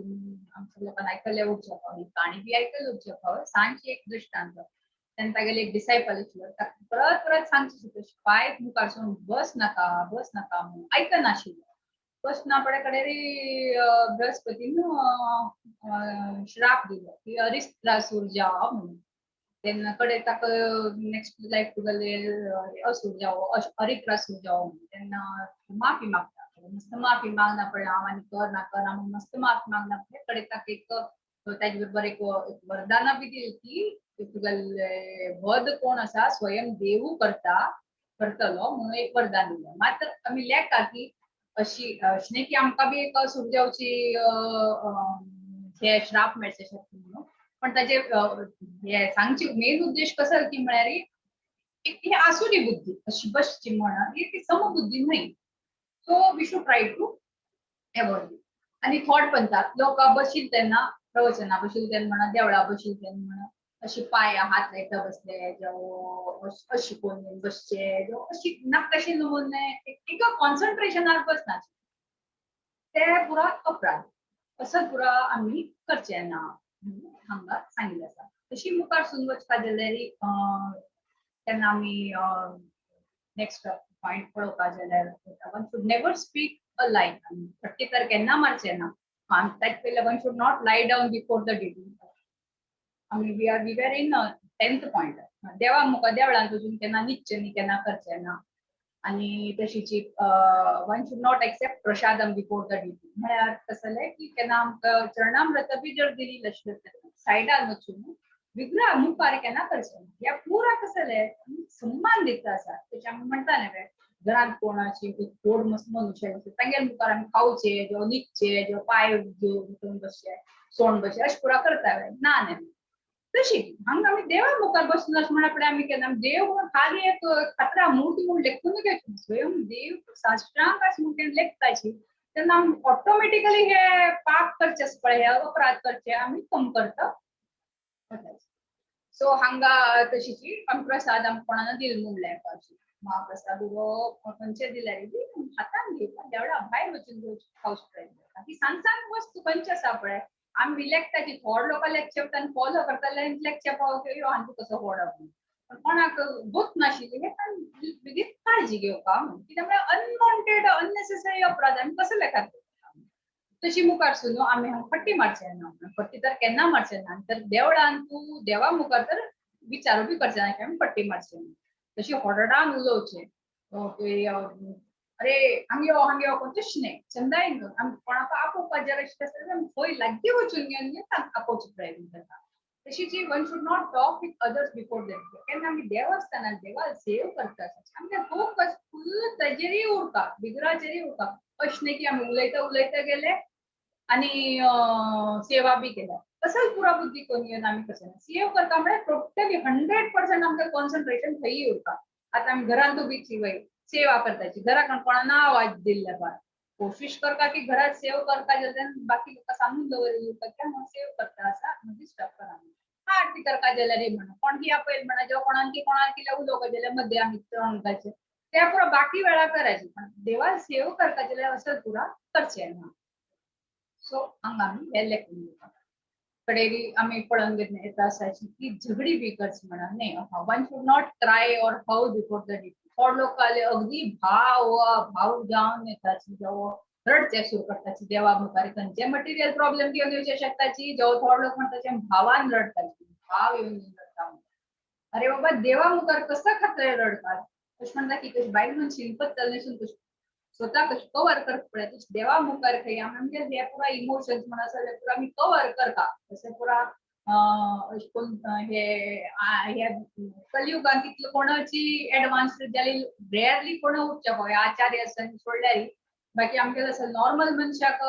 आमच्या लोकांना आयकल्ले उरचे फावट काणी बी आयकल्ले उरचे फावट सांजची एक दृश्टांत तेन्ना तागेले एक डिसायपल आशिल्लो ताका परत परत सांगचे पांय मुखार सून बस नाका बस नाका म्हणून आयकनाशिल्लो. बस ना पडे कडेन बृहस्पतीन श्राप दिलो की अरिस्त्रासूर जाव म्हणून. तेन्ना कडेन ताका नेक्स्ट लायफ तुगेले असूर जावो अरित्रासूर जावो म्हणून. तेन्ना माफी मागता, मस्त माफी मागना पडले हांव आनी कर ना कर म्हणून मस्त माफी मागना पडले कडेन ताका एक ताजे बरोबर एक वरदाना बी दिली की तुगेले वध कोण आसा स्वयं देवू करता करतलो म्हणून एक वरदान दिलें. मात्र आमी लेखा की अशी अशें न्ही की आमकां बी एक असूर जावची हे श्राप मेळचे शकता म्हणून, पण ताजे हे सांगची मेन उद्देश कसो की म्हळ्यार एक ही आसुरी बुद्धी अशी बसची म्हणा ही ती समबुद्धी न्हय. So we should try to avoid. आनी थोड पंथात लोक बशील तेन्ना प्रवचना बशील तेन्ना म्हणा देवळा बशील तेन्ना म्हणा अशी पांय हात लायता बसले जावं अशी कोण बसचे जावं अशी नाका नमुने एका कॉन्सन्ट्रेशनार बसना ते पुरा अपराध असं पुरा आमी करचे ना हांगा सांगिल्लें आसा. तशी मुखार सून वचपा जाल्यार तेन्ना आमी नेक्स्ट पॉयंट पळोवपा जाल्यार one should never speak a lie. फट्टे तर केन्ना मारचे ना. ताचे पयलीं one should not lie down before the deity. आमी we are in 10th point. देवा मुखार देवळान वचून केन्ना न्हिदचें न्ही, केन्ना करचें ना. आनी तशीच one should not accept prasadam before the deity. म्हळ्यार कसं जालें की केन्ना आमकां चरणामृत बी जर दिली आसली सायडान वचून विग्रह मुखार केन्ना करचें ना. ह्या पुरा कसं जालें सन्मान दिता आसा. तशें आमी म्हणटा न्ही घरांत कोणाची गोड मस्त मनुष्य तांगेर मुखार आमी खावचे जावं न्हिदचे जावं पांय घेवन बसचे सोंड बसचे अशें पुरा करता ना न्ही. तशी हांगा आमी देवा मुखार बसून अशें म्हणा फुडें आमी केन्ना देव खाली एक खात्रा मूर्ती म्हूण लेखून घेवची, स्वयं देव साश्टांग अशें म्हूण केन्ना लेखताची तेन्ना आमी ऑटोमॅटिकली हे पाप करचे पळय, हे अपराध करचे आमी कम करता. सो हांगा तशीची आमी प्रसाद आमकां कोणाक दिल म्हणलें महाप्रसाद उरो खंयचे दिल्यार बी हातान घेवपा देवळा भायर वचून खावचे प्रयत्न करता. ती सान सान वस्तू खंयची आसा पळय आमी लेखताची थोड लोकां लेक्चर आनी फॉलो करताले लेक्चर पावो हांकां कसो व्हडप म्हणून, पण कोणाक गोत नाशिल्ली हे बेगीन काळजी घेवपा म्हणून. कित्याक म्हळ्यार अनवॉन्टेड अननेसेसरी अपराध आमी कसो लेखात दवरता. तशी मुखार सुनो आमी हांगा फट्टी मारचे ना, फट्टी तर केन्ना मारचे ना, तर देवळान तूं देवा मुखार तर विचारू बी करचे ना की आमी फट्टी मारचे ना. तशी होडडान उलोवचें अरे हांग यो हांग यो कोण तशें न्हय, चंदायन आमी कोणाक आपोवपाक जर अशें आसता आमी खंय लागीं वचून घेवन आपोवचो प्रयत्न करता. तशीच one should not talk with others before them. केन्ना आमी देवस्थानात देवाक सेव करता आमगे फोकस फुल ताजेरय उरता, विग्रहाचेरय उरता. अशें न्हय की आमी उलयता उलयता गेले आनी सेवा बी केल्या, असल पुरा बुद्धी करून येवन आमी कशें ना. सेव करता म्हळ्यार टोटली 100% आमकां कॉन्सन्ट्रेशन थंय उरता. आतां आमी घरांतूय बी सेवा करताची, घरा कोणाक आवाज दिल्ले बा कोशिश करता की घरात सेव करता जाल्यार बाकी लोकां सांगून दवरिल्लें उरता की हांव सेव करता आसा, डिस्टर्ब करा. आरती करता जाल्यार म्हणा कोण की आपयल म्हणा जेव्हा कोणाक की कोणाक कितें उलोवपा जाल्यार मध्ये आमी अंकाचे त्या पुरा बाकी वेळा करायची, पण देवा सेव करता जाल्यार असं पुरा करचें ना. सो हांगा आमी हे लेखून दिवपा कडेरी आमी पळोवन घेतले येता आसाची की झगडी बी करची म्हणा न्हय. One should not cry or howl before the deity. थोड लोक आले अगदी भाव भाव जावन येताची, जेवो रडचे सुरू करताची देवा मुखार खंयचे मटेरियल प्रॉब्लेम घेवन येवचे शकताची, जेवो थोड लोक म्हणटाचे भावान रडटाची, भाव येवन रडटा. अरे बाबा देवा मुखार कसो खातीर रडटा? अशें म्हणटा की कशी बायल मनशीन पत्तल न्हेसून कशी स्वता कशी कवर करता पळय, तशें देवा मुखार खंय आमी आमगे हे पुरा इमोशन्स म्हणा आसा पुरा आमी कवर करता. तशें पुरा अशें करून हे हे कलियुगान तितलो कोणाची एडवान्स जाली रेरली कोण उठचे पळय आचार्य आसा सोडल्यार, बाकी आमगे आसा नॉर्मल मनशाक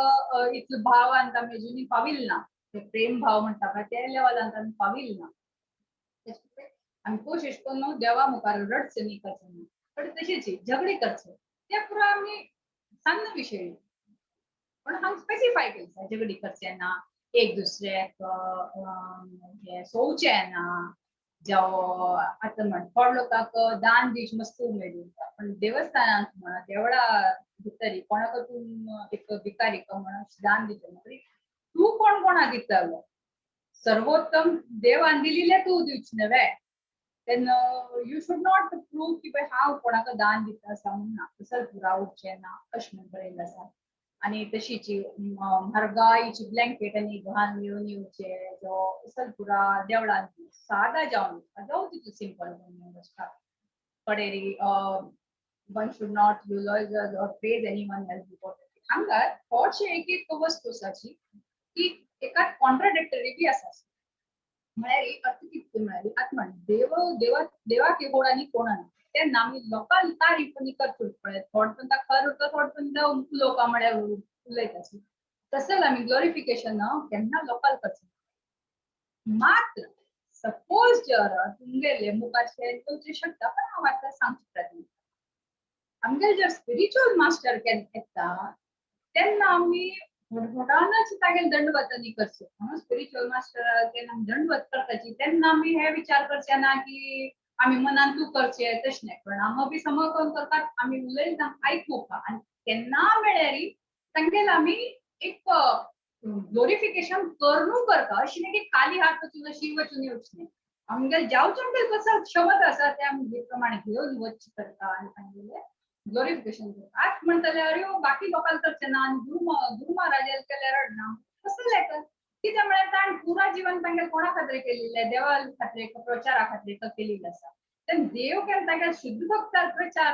इतलो भावान आमी अजुनूय पाविल ना, ते प्रेम भाव म्हणटा पळय त्या लेवलान आमी पाविल ना. आमी कोशिश करून देवा मुखार रडचें न्ही करचें न्ही, पण तशीच झगडी करचें ते पुरा आमी सान्न विशय, पण हांव स्पेसिफाय केलें झगडी करचें ना, एक दुसऱ्याक हे सोवचें ना. जावं आतां म्हण थोड लोकांक दान दीश मस्त उमेद उरता, पण देवस्थानांत म्हणा देवळा भितर कोणाक तूं एक भिकारी म्हणून दान दिता म्हणटकीर तूं कोण कोणाक दितालो? सर्वोत्तम देवान दिलेलें तूं दिवचें न्हय. तेन्ना you should not prove की बाय हांव कोणाक दान दिता आसा म्हणून ना, तसो पुरा उरचें ना अशें म्हण बरयल्लें आसा. आनी तशीच म्हारगायची ब्लँकेट आनी घान घेवन येवचें जो असल पुरा देवळान सादा जावन जावं तितू सिंपल आसता. कडेरी one should not eulogise or praise anyone else before. हांगा थोडशे एक एक वस्तू आसाची की एका कॉन्ट्राडिक्टरी बी आसा. म्हळ्यार अर्थ कितें म्हळ्यार आतां म्हण देव देवा देवाक कोण आनी कोण ना तेन्ना आमी लोकांक तारीफ आनी करचो पळय, थोड पण खर उरता थोड पण उलोवपा म्हळ्यार उलयता. तसेच आमी ग्लोरिफिकेशन केन्ना लोकांक करचें. मात्र सपोज जर तुमगेले मुखार येवचें शकता, पण हांव आतां सांगचे प्रयत्न आमगेले जर स्पिरिच्युअल मास्टर केन्ना येता तेन्ना आमी व्हडव्हडानच तागेले दंडवतनी करचें. म्हणून स्पिरिच्युअल मास्टर केन्ना आमी दंडवत करताची तेन्ना आमी हे विचार करचे ना की आमी मनान तूं करचें, तशें न्हय. प्रणाम बी समज करून करतात, आमी उलयता आयकुपा आनी केन्ना मेळ्ळ्यार तांगेले आमी एक ग्लोरिफिकेशन करून करता. अशें न्ही की खाली हात वचून अशी वचून येवचें न्ही. आमगेले जावचो आमगेले कसो क्षमता आसा ते आमी प्रमाणे घेवन वचचें करता आनी तांगेले ग्लोरिफिकेशन करता. आतां म्हणटले अरे बाकी लोकांक करचें ना आनी गुरू महाराजाक केल्यार रडना कसो लेखन? कितें म्हळ्यार ताणें पुरा जीवन तांगेले कोणा खातीर केलेलें? देवा खातीर, प्रचारा खातीर केलेलें आसा. तेन्ना देव केन्ना तांगेले शुद्ध भक्तार प्रचार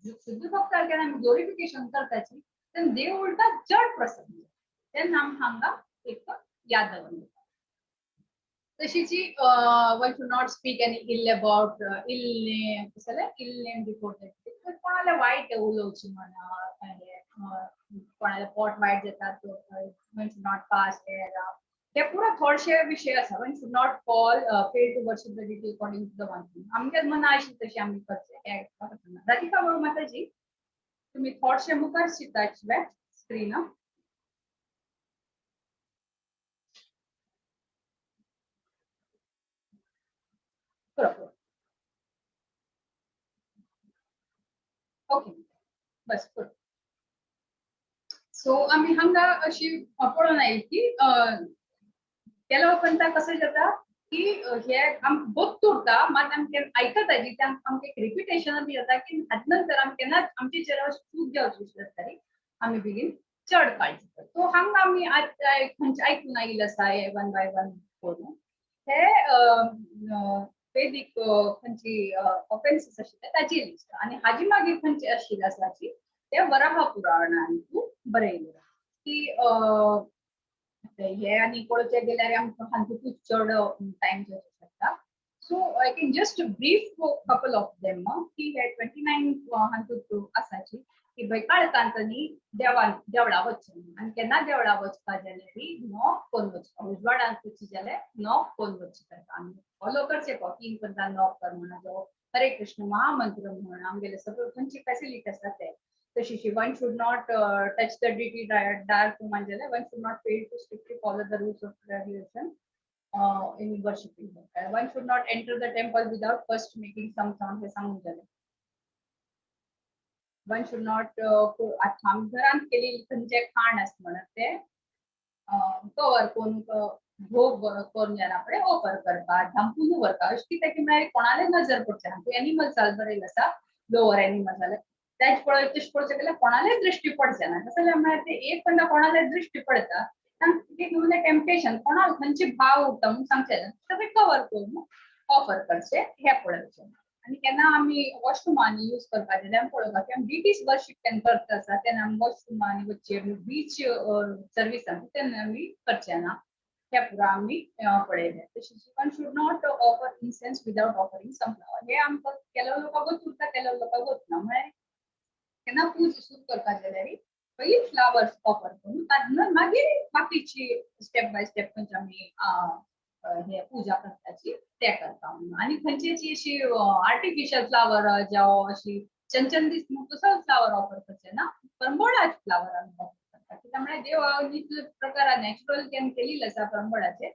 शुद्ध भक्तार केन्ना आमी ग्लोरिफिकेशन करताची तेन्ना देव उलटा चड प्रसन्न. तेन्ना आमी हांगा एक याद दवरता. तशीच one should not speak any ill about ill name कसलें इल नेम बिफोर that. कोणाला वायट उलोवचें म्हणा, कोणाला पोट वायट जाता, one should not pass air, हे पुरा थोडशे विशय आसा. One should not call fail to worship the deity according to the one. आमगे मना आशिल्लें तशें आमी करचें हें. राधिका बाबू माताजी तुमी थोडशे मुखार शिताचे स्क्रीन. ओके बस पुरो. सो आमी हांगा अशी पळोवन आयली की केलो पंता कसं जाता की हे आमकां गोत्त उरता, मात आमकां आयकता जी आमकां एक रिपिटेशन बी जाता की हात नंतर आमी केन्नाच आमचे चेर चूक जावची आसता आमी बेगीन चड काळजी करता. सो हांगा आमी खंयचे आयकून आयिल्ले आसा हे वन बाय वन करून हे वेदीक खंयची ऑफेन्सीस आशिल्ले ताची लिस्ट आनी हाजी मागीर खंयची आशिल्ली आसा ते वराह पुराणान बरयले की हे आनी पळोवचें गेल्यार आमकां हातूंतच चड टायम जावचो शकता. So I can just brief couple of them की हे 29 हातूंत आसाची की बाय काळकांतनी देवान देवळा वचचें आनी केन्ना देवळा वचपा जाल्यार नॉक करून वचपा, उजवाडांत वचचें जाल्यार नॉक करून वचचें ताका आमी फॉलो करचें तीन पंदा नॉक कर म्हणा जावं हरे कृष्ण महामंत्र म्हण आमगेले सगळ्यो खंयची फॅसिलिटी आसा ते तशी one should not touch the deity dark room जाल्यार one should not fail to strictly follow the rules of regulation in worshipping. One should not enter the temple without first making some sound हे सांगून जालें. One should not आमी घरांत केलेली खंयचें खाण आसा म्हणत ते कवर करून भोग करून जाल्यार आपणें ऑफर करपाक धांपून व्हरता अशें कितें की म्हळ्यार कोणाले नजर पडचें ना. एनिमल्स बरयलें आसा लोवर एनिमल्स जाल्यार तेच पळय तशें पळोवचें गेल्यार कोणाले दृश्टी पडचें ना. तशें जाल्यार म्हळ्यार ते एक पंदा कोणाले दृश्टी पडता तांकां टेम्पटेशन कोणाक खंयचे भाव उरता म्हणून सांगचें ना, सगळें कवर करून ऑफर करचें हें पळोवचें. आनी केन्ना आमी वॉशरुमांनी यूज करपाक जाल्यार आमी पळोवपाक की आमी डिटीज वर्शीप केन्ना करता आसा तेन्ना आमी वॉशरुमांनी वचचें बीच सर्वीस आसा तेन्ना आमी करचें ना हें पुरा आमी पळयलें. तशेंच one should not offer incense without offering some flower हे आमकां केलो लोकांक गोत उरता केलो लोकांक गोत ना. म्हळ्यार केन्ना पूज सुरू करपाक जाल्यार पयलीं फ्लावर्स ऑफर करून तातूंत मागीर बाकीची स्टेप बाय स्टेप खंयचे आमी हे पूजा करताची ते करता. आनी खंयची अशी आर्टिफिशियल फ्लावर जावं अशी चंचन दीस तसो फ्लावर ऑफर करचे ना, परंबळाचे फ्लावर आमी ऑफर करता कित्याक म्हळ्यार देवा प्रकार नॅचरल केन्ना केलेले आसा परंबळाचे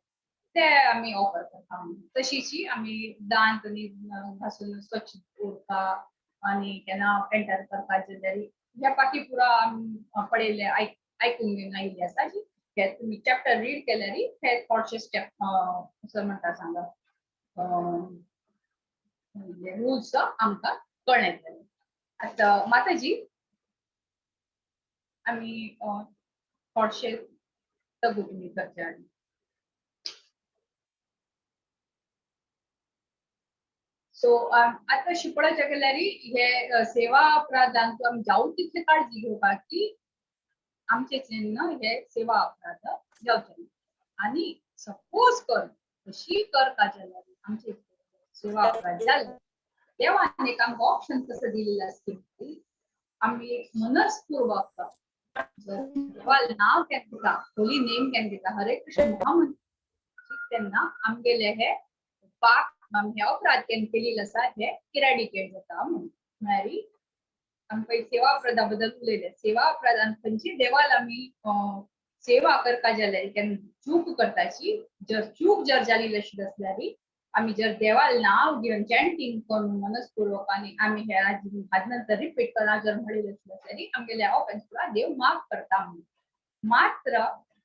ते आमी ऑफर करता. तशीची आमी दांत आनी घासून स्वच्छ उरता आनी केन्ना एंटर करपाक जाल्यार ह्या बाकी पुरा आमी पळयले आयकून घेवन आयिल्ले आसा जी हे तुमी चॅप्टर रीड केल्यार हे थोडशे स्टेप असं म्हणटा सांगा रुल्स आमकां कळ्ळें. आतां माताजी आमी थोडशे तगू तुमी करचे आनी सो आतां शिकपणाच्या गेल्यार हे सेवा अपराधांत आमी जावं तितले काळजी घेवपाक की आमचे चिन्ह हे सेवा अपराध जावचे ना. आनी सपोज कर तशी करता जाल्यार आमचे सेवा अपराध जाले देवान एक आमकां ऑप्शन कसं दिलेलं आसता की आमी मनस्पूर्वक देवाल नांव केन्ना दिता होली नेम केन्ना दिता हरे कृष्ण महामंत्र तेन्ना आमगेले हे पाप हे अपराध केन्ना केलेले आसा हे इराडिकेट जाता म्हणून. म्हळ्यार आमकां सेवा अपराधा बद्दल उलयले. सेवा अपराधान खंयची देवाल आमी सेवा करपा जाल्यार केन्ना चूक करताची जर चूक जर जाली अशी आसल्यार आमी जर देवाल नांव घेवन चॅन्टींग करून मनस्पूर्वक आनी आमी हे हाज नंतर रिपीट करा जर म्हणलें आसल्यार आमगेले ऑफेन्स पुरा देव माफ करता म्हणून. मात्र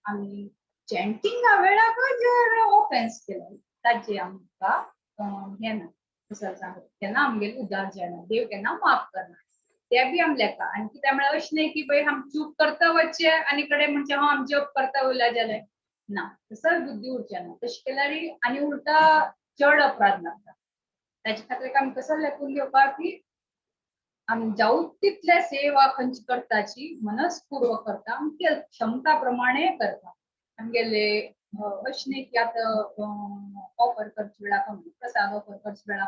आमी चॅन्टिंगा वेळाक जर ऑफेन्स केलो ताजे आमकां हें ना कसं सांग केन्ना आमगेले उद्धार जायना देव केन्ना माफ करना ते बी आमी लेखा. आनी कित्याक म्हळ्यार अशें न्ही की बाय आमी चूक करता वचचें आनी कडेन म्हणचें हांव आमी जप करता उरल्या जाल्यार ना तसोच बुद्धी उरचें ना. तशें केल्यार आनी उलटा चड अपराध लागता. ताचे खातीर आमी कसो लेखून घेवपाक की आमी जावं तितले सेवा खंयची करताची मनस्पूर्वक करता आमच्या क्षमता प्रमाणे करता. आमगेले अशें न्ही की आतां ऑफर करचे वेळार प्रसाद ऑफर करचे वेळार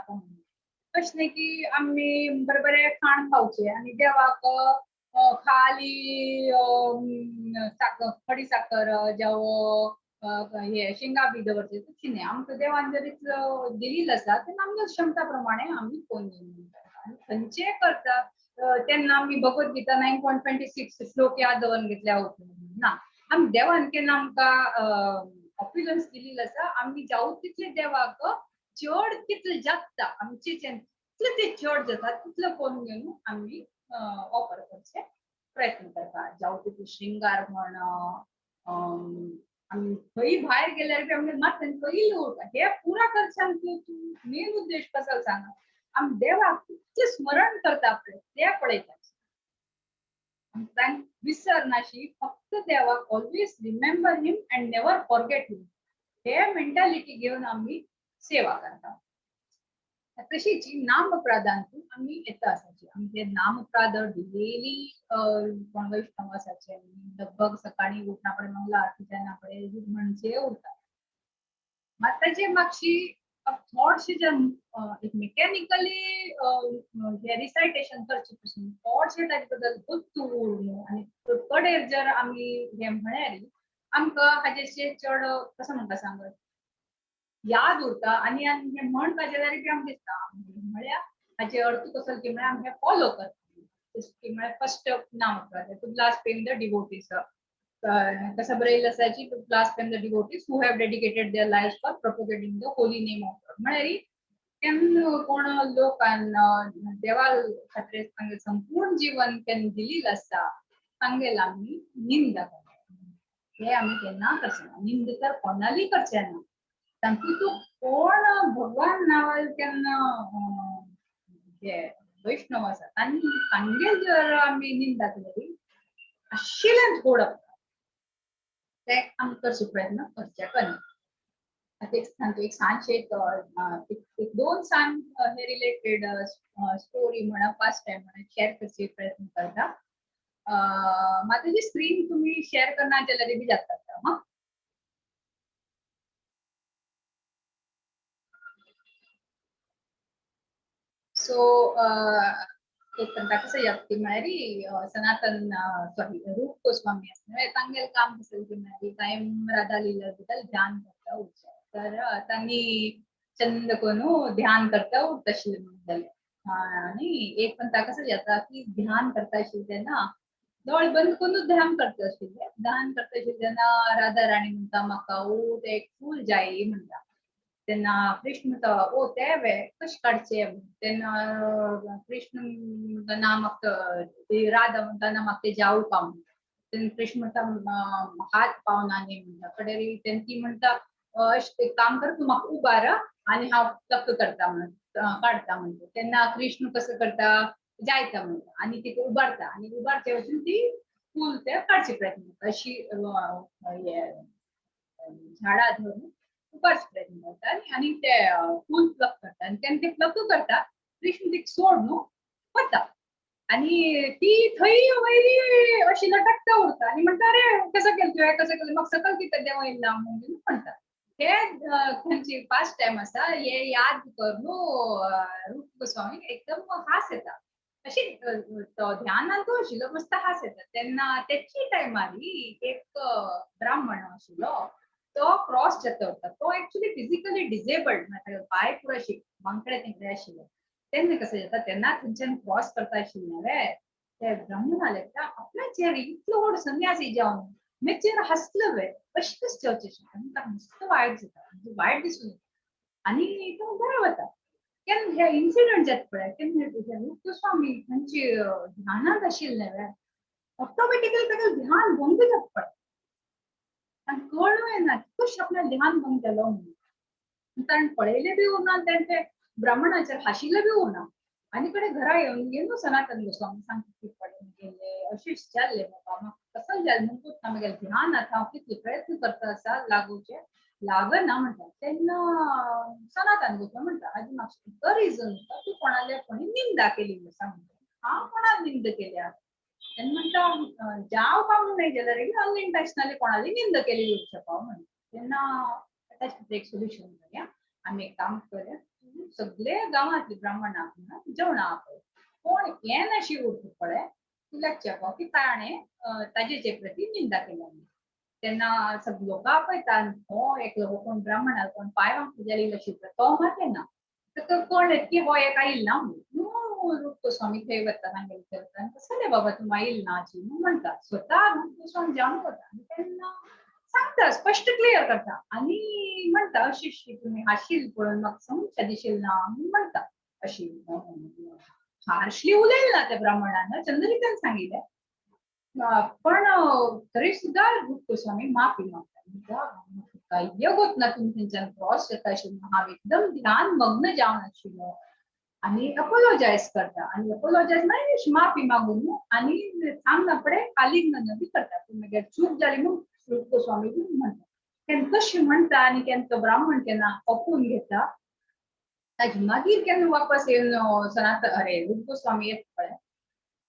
अशें न्ही की आमी बरें बरें खाण खावचें आनी देवाक खाली साकर खडी साकर जावं हे शेंगा बी दवरचे तशें न्ही. आमकां देवान जर दिलेली आसा तेन्ना आमच्या क्षमता प्रमाणे आमी कोण आनी खंयचें करता तेन्ना आमी भगवत गीता 9.26 श्लोक याद दवरून घेतल्या ना. आमी देवान केन्ना आमकां ऑप्युलन्स दिलेली आसा आमी जावं तितले देवाक चड कितले जाता आमचे तितले ते चड जाता तितले करून घेवन आमी ऑफर करचे प्रयत्न करता. जावं तितून श्रृंगार म्हण, आमी खंय भायर गेल्यार बी आमगे माथ्यान पयलीं उरता. हे पुरा करच्यान तूं मेन उद्देश कसो सांगा, आमी देवाक कितलें स्मरण करता पळय ते पळयता. तांकां विसरनाशी, फक्त देवाक always remember him and never forget him हे मेंटालिटी घेवन आमी सेवा करता. तशीच नामप्रादांतून आमी येता आसाची. आमी ते नामप्राद डेली कोण वैष्णव आसाचे लगभग सकाळी उठना पडे मंगला आरती जायना पडे म्हणचे उरता. मात ताचे मातशी थोडशे जे एक मेकॅनिकली हे रिसायटेशन करचे पसून थोडशे ताजे बद्दल गुप्त उरून आनी कडेर जर आमी हे म्हळ्यार आमकां हाजेचे चड कसो म्हणटा सांग याद उरता. आनी हे म्हण जाल्यार बी आमकां दिसता म्हळ्यार हाचे अर्थ कसो की म्हळ्यार आमी हे फॉलो करता. की म्हळ्यार फर्स्ट नाम to blaspheme the devotees, कसं बरयलें आसा की to blaspheme the devotees who have dedicated their life for propagating the holy name of God. म्हळ्यार केन्ना कोण लोकान देवा खातीर तांगेलें संपूर्ण जीवन केन्ना दिलेलें आसता तांगेले आमी निंदा करता. हे आमी केन्ना करचे ना, निंदा तर कोणाली करचे ना. तांतूं तूं कोण भगवान नांवान केन्ना हे वैष्णव आसा तांगेल जर आमी निंदा केली आशिल्लें थोडं ते आमी करचे प्रयत्न करचे कन्या. आतां एक सांगता, एक सांजचे एक दोन सांज हे रिलेटेड स्टोरी म्हणा पास्ट टायम म्हणा शेअर करचे प्रयत्न करता. माताजी स्क्रीन तुम्ही शेअर करना जाल्यार बी जाता हां. सो एक कसं जाता की म्हळ्यार सनातन सॉरी रूप गोस्वामी आसता तांगेलें काम कसं की म्हळ्यार कायम राधा लिला बद्दल ध्यान करता उरचें. तर तांणी चंद करून ध्यान करता उरता आशिल्लें म्हणटालें. आनी एक पण कसं जाता की ध्यान करता आशिल्लें तेन्ना दोळे बंद करून ध्यान करता आशिल्लें. ध्यान करता आशिल्लें तेन्ना राधा राणी म्हणटा म्हाका ओ तें एक फूल जाय म्हणटा. तेन्ना कृष्ण म्हणटा ओ ते वे कशें काडचें. तेन्ना कृष्ण म्हणटा ना म्हाका, राधा म्हणटा ना म्हाका तें जावं का म्हणटा. तेन्ना कृष्ण म्हणटा हात पावना न्ही म्हणटा. कडेर तेन्ना ती म्हणटा अशें एक काम कर, तूं म्हाका उबार आनी हांव प्लक करता म्हणून काडटा म्हणटा. तेन्ना कृष्ण कसो करता जायता म्हणटा आनी तिका उबारता आनी उबारचे वचून ती फूल ते काडचे प्रयत्न करता. अशी झाडां धरून उबारचे प्रयत्न करता आनी ते फूल प्लक करता. आनी तेन्ना ते प्लक करता कृष्ण तिका सोडून वता आनी ती थंय वयली अशी लटकता उरता आनी म्हणटा अरे कसो केलें तुवें कसो केलें म्हाका सकयल कितें देंवयलें ना म्हणून म्हणटा. हे खंयची पास्ट टायम आसा हे याद करून रूप गोस्वामी एकदम हास येता. अशी तो ध्यानांत आशिल्लो मस्त हास येता. तेन्ना तेची टायमार एक ब्राह्मण आशिल्लो तो क्रॉस जाता उरता. तो एक्चुअली फिजिकली डिजेबल्ड, म्हळ्यार पांय पुरो अशी वांकडे तिकडे आशिल्ले. तेन्ना कसं जाता तेन्ना थंयच्यान क्रॉस करता आशिल्लें वे ते ब्राह्मणाले आपल्याचेर इतलो व्हड संन्यासी जावन मेचेर हांसलो वे अशें कशें जावचें आनी ताका मस्त वायट जाता, म्हणजे वायट दिसून येता आनी तो बरो वता. केन्ना हे इन्सिडंट जाता पळय केन्ना रूप गोस्वामी खंयची ध्यानांत आशिल्लें वे ऑटोमॅटिकली ताका ध्यान भंग जाता पळय. आनी कळूं येना कशें आपल्या ध्यान भंग जालो म्हणून. कारण पळयलें बी उरना तें ब्राह्मणाचेर हांशिल्लें बी उरना. आनी कडेन घरा येवन येवन सनातन गोस्वामी सांगता की पडून गेले अशेंच जाल्लें बाबा म्हाका कसो जालें म्हणून ना म्हगेलें ध्यान आतां हांव कितले प्रयत्न करता आसा लागोवचें लागना म्हणटा. तेन्ना सनातन गोस्वामी म्हणटा हाजी म्हाका रिजन तूं कोणाले कोणी निंदा केली आसा म्हणटा. हांव कोणाक निंदा केल्या? तेन्ना म्हणटा जाव काम न्हय जाल्यार अनइंटेन्शनली कोणाली निंदा केली उरचो म्हणटा. तेन्ना ताचें एक सोल्युशन करया, आमी एक काम करया, सगळे गांवांतले ब्राह्मणाक जेवणां आपय, कोण येनाशी उरता पळय तुला की ताणें ताजे प्रती निंदा केल्या. तेन्ना सगळे लोक आपयता हो एकलो कोण ब्राह्मणाक कोण पांय जाली अशी तो मात येना. ताका कळ्ळें की हो एक आयल ना म्हणून रूप गोस्वामी थंय वता तांगेले थंय वता आनी कसलें बाबा तूं आयल ना अशी म्हणून म्हणटा. स्वता रूप गोस्वामी जावन वता आनी तेन्ना सांगता स्पश्ट क्लियर करता आनी म्हणटा अशी अशी तुमी हाशील पळोवन म्हाका समज दिशील ना म्हणून म्हणटा. अशी हार्शली उलयलें ना त्या ब्राह्मणान, चंद्रिकान सांगिल्लें, पण तरी सुद्धा रूप गोस्वामी माफी मागता. काय होत ना तुम्ही थंयच्यान क्रॉस जाता आशिल्लो, हांव एकदम ध्यान मग्न जावन आशिल्लो आनी अपोलोजायज करता. आनी अपोलोजायज म्हळ्यार माफी मागून आनी सांगना फुडें आलिंगन बी करता. मागीर चूक जाली म्हूण रूप गोस्वामी बी म्हणटा. केन्ना कशें म्हणटा आनी केन्ना तो ब्राह्मण केन्ना ओपून घेता. ताजे मागीर केन्ना वापस येवन सनातन अरे रूप गोस्वामी येता पळय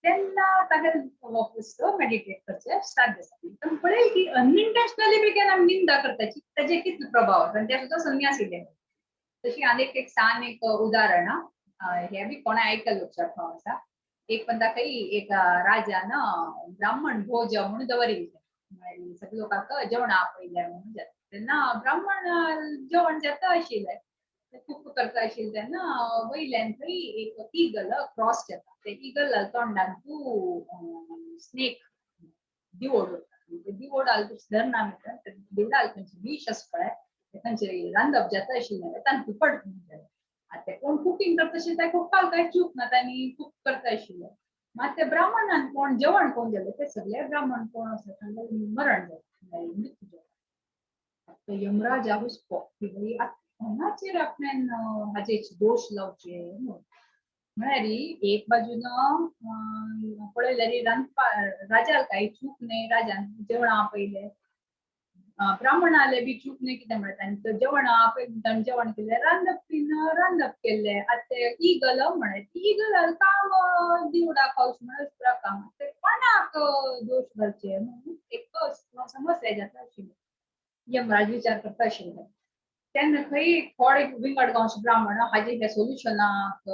तेन्ना ताका वापस मेडिटेट करचें स्टार्ट जाता. पळय की अनइंटेन्शनली बी केन्ना निंदा करताची ताजे कितलो प्रभाव आसा. आनी ते सुद्दां संन्यासी. तशी आनीक एक सान एक उदाहरण हे बी कोणें आयकल्लें लक्षात आसा. एक पण दाखय एक राजान ब्राह्मण भोज म्हणून दवरिल्लें, सगळे लोकांक जेवण आपयलें म्हणून जाता. तेन्ना ब्राह्मण जेवण जाता आशिल्लें, कुक करता आशिल्लें तेन्ना वयल्यान थंय एक इगल क्रॉस जाता. ते इगल तोंडान तूं स्नेक दिवोड उरता. दिवोड आल धरना म्हणटा, दिवडा खंयचे विश आसा पळय खंयचे रांदप जाता आशिल्लें तांकां पड. आतां कोण कुकींग करता आशिल्लें ते कुकाक काय चूक ना, तांणी कुक करता आशिल्लें. मात ते ब्राह्मणान कोण जेवण कोण जालें ते सगळे ब्राह्मण कोण आसा तांकां मरण जालें, मृत्यू जालो. आतां यमराजा हुस्को की बाई आतां कोणाचेर आपल्यान हाजे दोश लावचे म्हळ्यार एक बाजून पळयल्यार रांदपा राजाक काय चूक न्हय, राजान जेवणां आपयलें, ब्राह्मणाले बी चूक न्हय. कितें म्हळ्यार तांकां जेवणां आपयलें, तांणी जेवण केलें, रांदप बीन रांदप केल्लें. आतां ते इगल म्हळ्यार इगल काम दिवडा खावच म्हळ्यार काम, ते कोणाक दोश घालचे म्हणून एक समस्या जाता आशिल्ली. यमराज विचार करता आशिल्ले तेन्ना खंय थोडे विंगड गांवचे ब्राह्मण हाजे हे सोल्युशनाक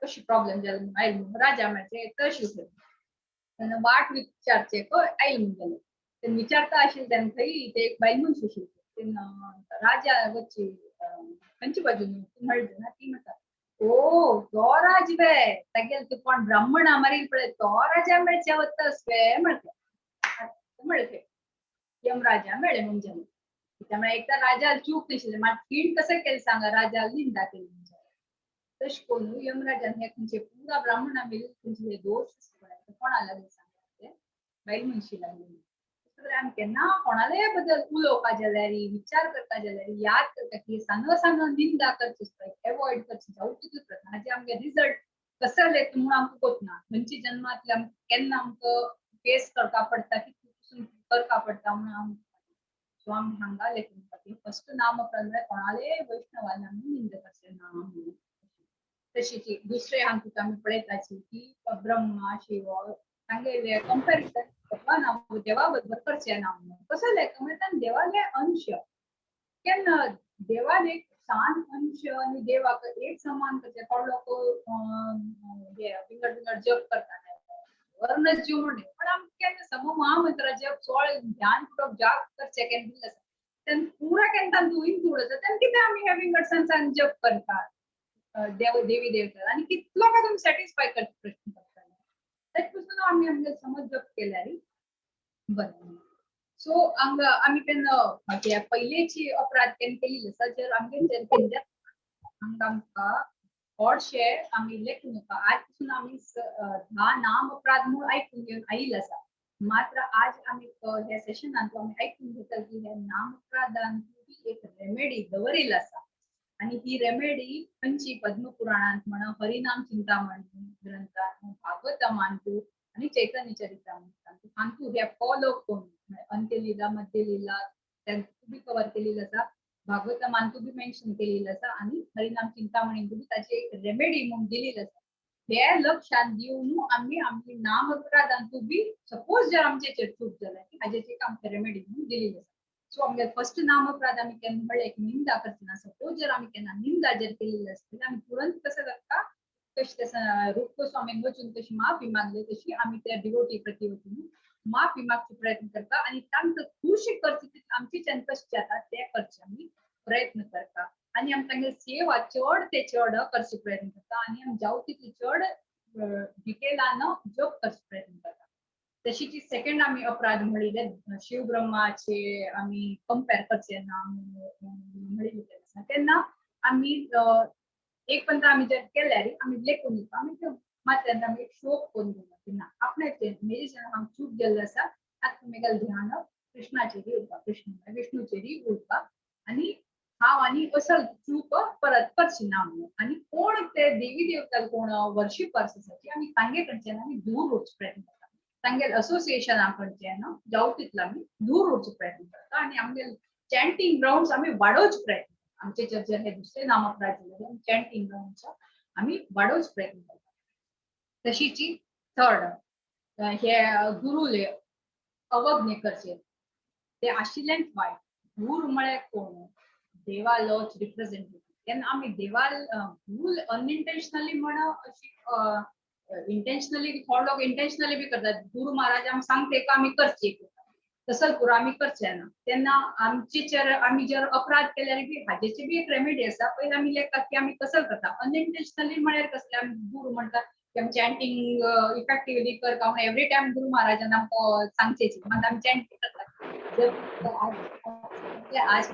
कशी प्रॉब्लेम जालो म्हणून आयल म्हणून राजा मेळचे तशी तेन्ना वाट विचारचे आयल म्हणून जालें. तेन्ना विचारता आशिल्लें तेन्ना खंय ते एक बायल मनीस आशिल्ली. तेन्ना राजा वच्ची खंयचे बाजून मेळटा ना, ती म्हणटा ओ तो राज वे तागेले तूं कोण ब्राह्मणा मारील पळय तो राजा मेळचे वता वे म्हणटा. म्हणलें यमराजा मेळ्ळें म्हणून जालें. त्यामुळे एक तर राजा चूक नाशिल्लें, मात खीण कसं केलें सांगा, राजा निंदा केली म्हणजे. तशें करून यमराजान हे खंयचे पुरा ब्राह्मणा मेरेन खंयचे दोश कोणा लागले सांगा, ते बायल मनशी लागली. आमी केन्ना कोणाले बद्दल उलोवपा जाल्यार, विचार करता जाल्यार याद करता की सान सान निंदा करची आसता, एवॉयड करची जावं तितलो प्रयत्न. हाजे आमगे रिजल्ट कसो येता म्हूण आमकां कोत ना, खंयच्या जन्मांतले आमकां केन्ना आमकां फेस करपा पडटा, कितलें करपा पडटा म्हणून आमकां. सो आमी हांगा लेखून की फर्स्ट नाम अपराध म्हळ्यार कोणाले वैष्णवान आमी निंदा करचें ना म्हणून. तशीच दुसरे हातूंत आमी पळयताची की ब्रह्मा शिव तांगेले कंपॅरिजन भगवान देवा बरोबर करचें ना म्हणून. कसो लेख म्हळ्यार देवाले अंश केन्ना देवान एक सान अंश आनी देवाक एक समान करचें. थोडे लोक हे विंगड विंगड जप करता, वर्ण जीव म्हणून, पण आमकां केन्ना सम महामंत्रा जप सोळ ध्यान पूर्वक जाप करचें केन्ना दिल्लें आसा तेन्ना पुरा केन्ना तांतूं इन्क्लूड आसा. तेन्ना कितें आमी हे विंगड सान जप करतात देव देवी देवता आनी कितलो काय तुमी सॅटिस्फाय करता प्रश्न पडटाले. तेच पसून आमी आमगे समज जप केल्यार बरें. सो हांगा आमी तेन्ना पयलेची अपराध केन्ना केल्ली आसा जर आमगे केल्ले हांगा आमकां थोडशे आमी लेखून नाका. आज पसून आमी 10 नाम अपराध म्हूण आयकून घेवन आयिल्ले आसा. मात्र आज आमी ह्या सेशनांत आमी आयकून घेतले की हे नाम अपराधान एक रेमेडी दवरिल्ली आसा आनी ही रेमेडी खंयची पद्मपुराणांत म्हणा, हरिनाम चिंतामण ग्रंथात, भागवतमांतू आनी चैतन्य चरित्रामृतांतू हांतू हे फॉलो करून अंत्यलीला मध्यलीला तांतू बी कवर केलेली आसा, भागवतमांतू बी मेन्शन केलेली आसा आनी हरिनाम चिंतामणींतू बी ताची एक रेमेडी म्हणून दिलेली आसा. हे लक्षात दिवन आमी आमची नाम अपराधांतू बी सपोज जर आमचे चूक जाल्यार हाजेची एक आमकां रेमेडी म्हणून दिलेली आसा. सो आमगे फर्स्ट नाम अपराध आमी केन्ना म्हणलें की निंदा करची ना. सपोज जर आमी केन्ना निंदा जर केलेली आसतली आमी तुरंत कसं जाता तशें तसं रूप गोस्वामीन वचून तशी माफी मागली तशी आमी त्या डिवोटी प्रती वचून माफी मागचो प्रयत्न करता आनी तांकां खूश करची तितलें आमचेच्यान कशें जाता ते करचे आमी प्रयत्न करता आनी आमी तांगे सेवा चड ते चड करचे प्रयत्न करता आनी आमी जावं तितले चड डिटेलान जप करचे प्रयत्न करता. तशीच सेकंड आमी अपराध म्हणिल्ले शिव ब्रह्माचे आमी कंपेर करचे ना म्हणिल्ले तेन्ना आमी एक पंता आमी जर केल्यार आमी लेखून दिता आमी मात तेन्ना आमी एक शोक करून घेवपाक की ना, आपणाचेर मेजेच्यान हांव चूक गेल्लो आसा, आतां तुमी ध्यान कृष्णाचेर उरपा, कृष्ण विष्णूचेर उरपा आनी हांव आनी असल चूक परत करची ना म्हणून. आनी कोण ते देवी देवता कोण वर्शिपर्स आसा आमी तांगे कडच्यान आमी दूर उरचो प्रयत्न करता, तांगेले असोसिएशना कडच्यान जावं तितलो आमी दूर उरचो प्रयत्न करता आनी आमगे चॅन्टींग ग्राउंड्स आमी वाडोवचो प्रयत्न करता. आमचे जर हे दुसरे नामअपराध जाल्यार चॅन्टींग ग्राउंड्स आमी वाडोवचो प्रयत्न करता. तशीची थर्ड हे गुरुले अवज्ञ करचे ते आशिल्लेंच वायट. गुरू म्हळ्यार कोण? देवालोच रिप्रेझेंटेटिव्ह. तेन्ना आमी देवाल भूल अनइंटेन्शनली म्हण अशी इंटेन्शनली थोडे लोक इंटेन्शनली बी करतात. गुरू महाराज आमी सांगते का आमी करचे, तसं पुरो आमी करचे ना. तेन्ना आमचे आमी जर अपराध केल्यार बी हाजेची बी एक रेमेडी आसा. पयलीं आमी लेखतात की आमी कसल करता अनइंटेन्शनली म्हळ्यार कसले आमी गुरू म्हणटा की आमी चॅन्टींग इफेक्टिवली कर का म्हणून एवरी टायम गुरू महाराजान आमकां सांगचेची, मागीर आमी चॅन्टींग करतात. आज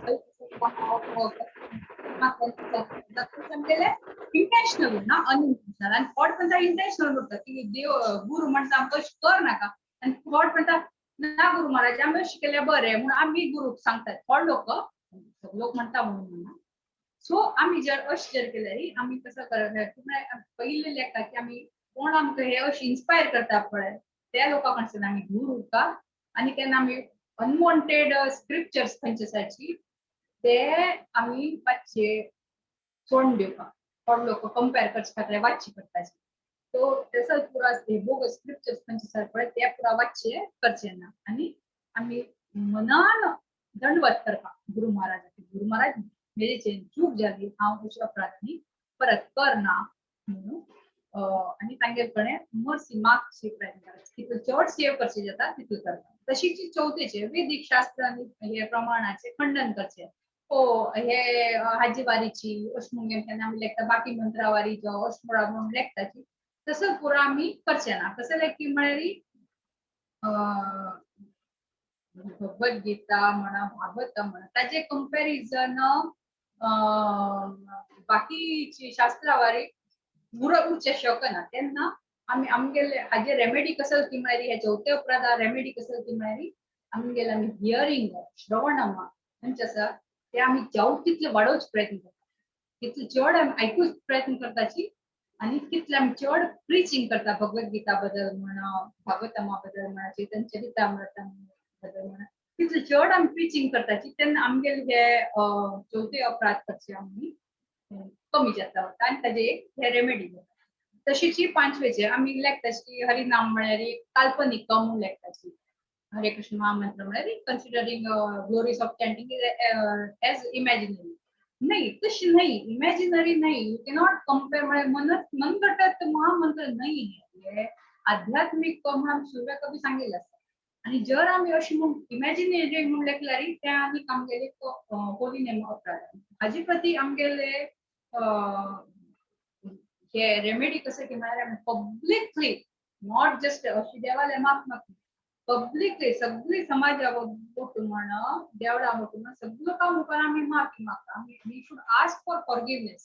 इंटेन्शनल ना अनइंटेन्शनल. आनी थोडे म्हणटा इंटेन्शनल उरता की देव गुरू म्हणटा आमकां अशें कर नाका आनी थोडे म्हणटा ना गुरू महाराज आमी अशें केल्यार बरें म्हणून आमी गुरूक सांगतात. थोडे लोक लोक म्हणटा म्हणून म्हणना. सो आमी जर अशें जर केल्यार आमी कसो करप पयलीं लेखता की आमी कोण आमकां हे अशें इन्स्पायर करता पळय त्या लोकां कडच्यान आमी दूर उरता आनी केन्ना आमी अनवॉन्टेड स्क्रिप्चर्स खंयचे आसाची ते आमी मातशे सोडून दिवपाक. थोडे लोक कंपेर करचे खातीर वाचचे पडटा. सो तसोच पुरा हे बोगस स्क्रिप्चर्स खंयचे आसा पळय ते पुरा वाचचे करचे ना आनी आमी मनान दंडवत करपाक गुरू महाराजाक. गुरू महाराज मेरेचेर चूक जाली, हांव अशे अपराधांनी परत करना म्हणून आनी तांगे कडेन मर्सी मागची प्रयत्न करता. तितलो चड सेव करचे जाता तितलो करता. तशीच चवथेचे वेदीक शास्त्र आनी हे प्रमाणाचे खंडन करचे. ओ हे हाजी वारीची अशें म्हणून केन्ना आमी लेखता, बाकी मंत्रावारी जो अशें म्हणून लेखताची तसं पुरा आमी करचे ना. कसं की म्हळ्यार भगवत गीता म्हणा भागवत म्हणा ताजे कंपॅरिझन बाकीची शास्त्रावारी उरचे शकना. तेन्ना आमी आमगेले हाजे रेमेडी कसं की म्हळ्यार ह्या चवथ्या अपराधा रेमेडी कसं की म्हळ्यार आमगेले आमी हियरींग श्रवण खंयचे आसा ते आमी जावं तितले वाडोवचे प्रयत्न करता, तितले चड आमी आयकूच प्रयत्न करताची आनी कितले आमी चड प्रिचींग करता भगवत गीता बद्दल म्हणा, भागवतमा बद्दल म्हणा, चैतन्य चरितामृता बद्दल म्हणा, तितले चड आमी प्रिचींग करताची तेन्ना आमगेले हे चवथे अपराध करचे आमी कमी जाता वता आनी ताजे एक हे रेमेडी जाता. तशीच पांचवेचे आमी लेखताची हरिनाम म्हळ्यार काल्पनीक म्हणून लेखताची. हरे कृष्ण महामंत्र म्हळ्यार considering glories of chanting as imaginary. नाही तशी नाही, इमॅजिनरी नाही, you cannot compare. म्हळ्यार मनगटात महामंत्र नाही, हे आध्यात्मिक म्हणून सुरवेक बी सांगिल्लें आसा. आनी जर आमी अशें म्हूण इमॅजिनरी म्हूण लेखल्यार ते आनी आमगेले होली नेम अपराध. हाजे प्रती आमगेले हे रेमेडी कसं की म्हळ्यार आमी पब्लिकली not just अशी देवाले माफ मागता, पब्लिकली सगळी समाजा वटून म्हण देवळा वटून म्हण सगळं लोकां मुखार आमी माफी मागता. आमी we should ask for forgiveness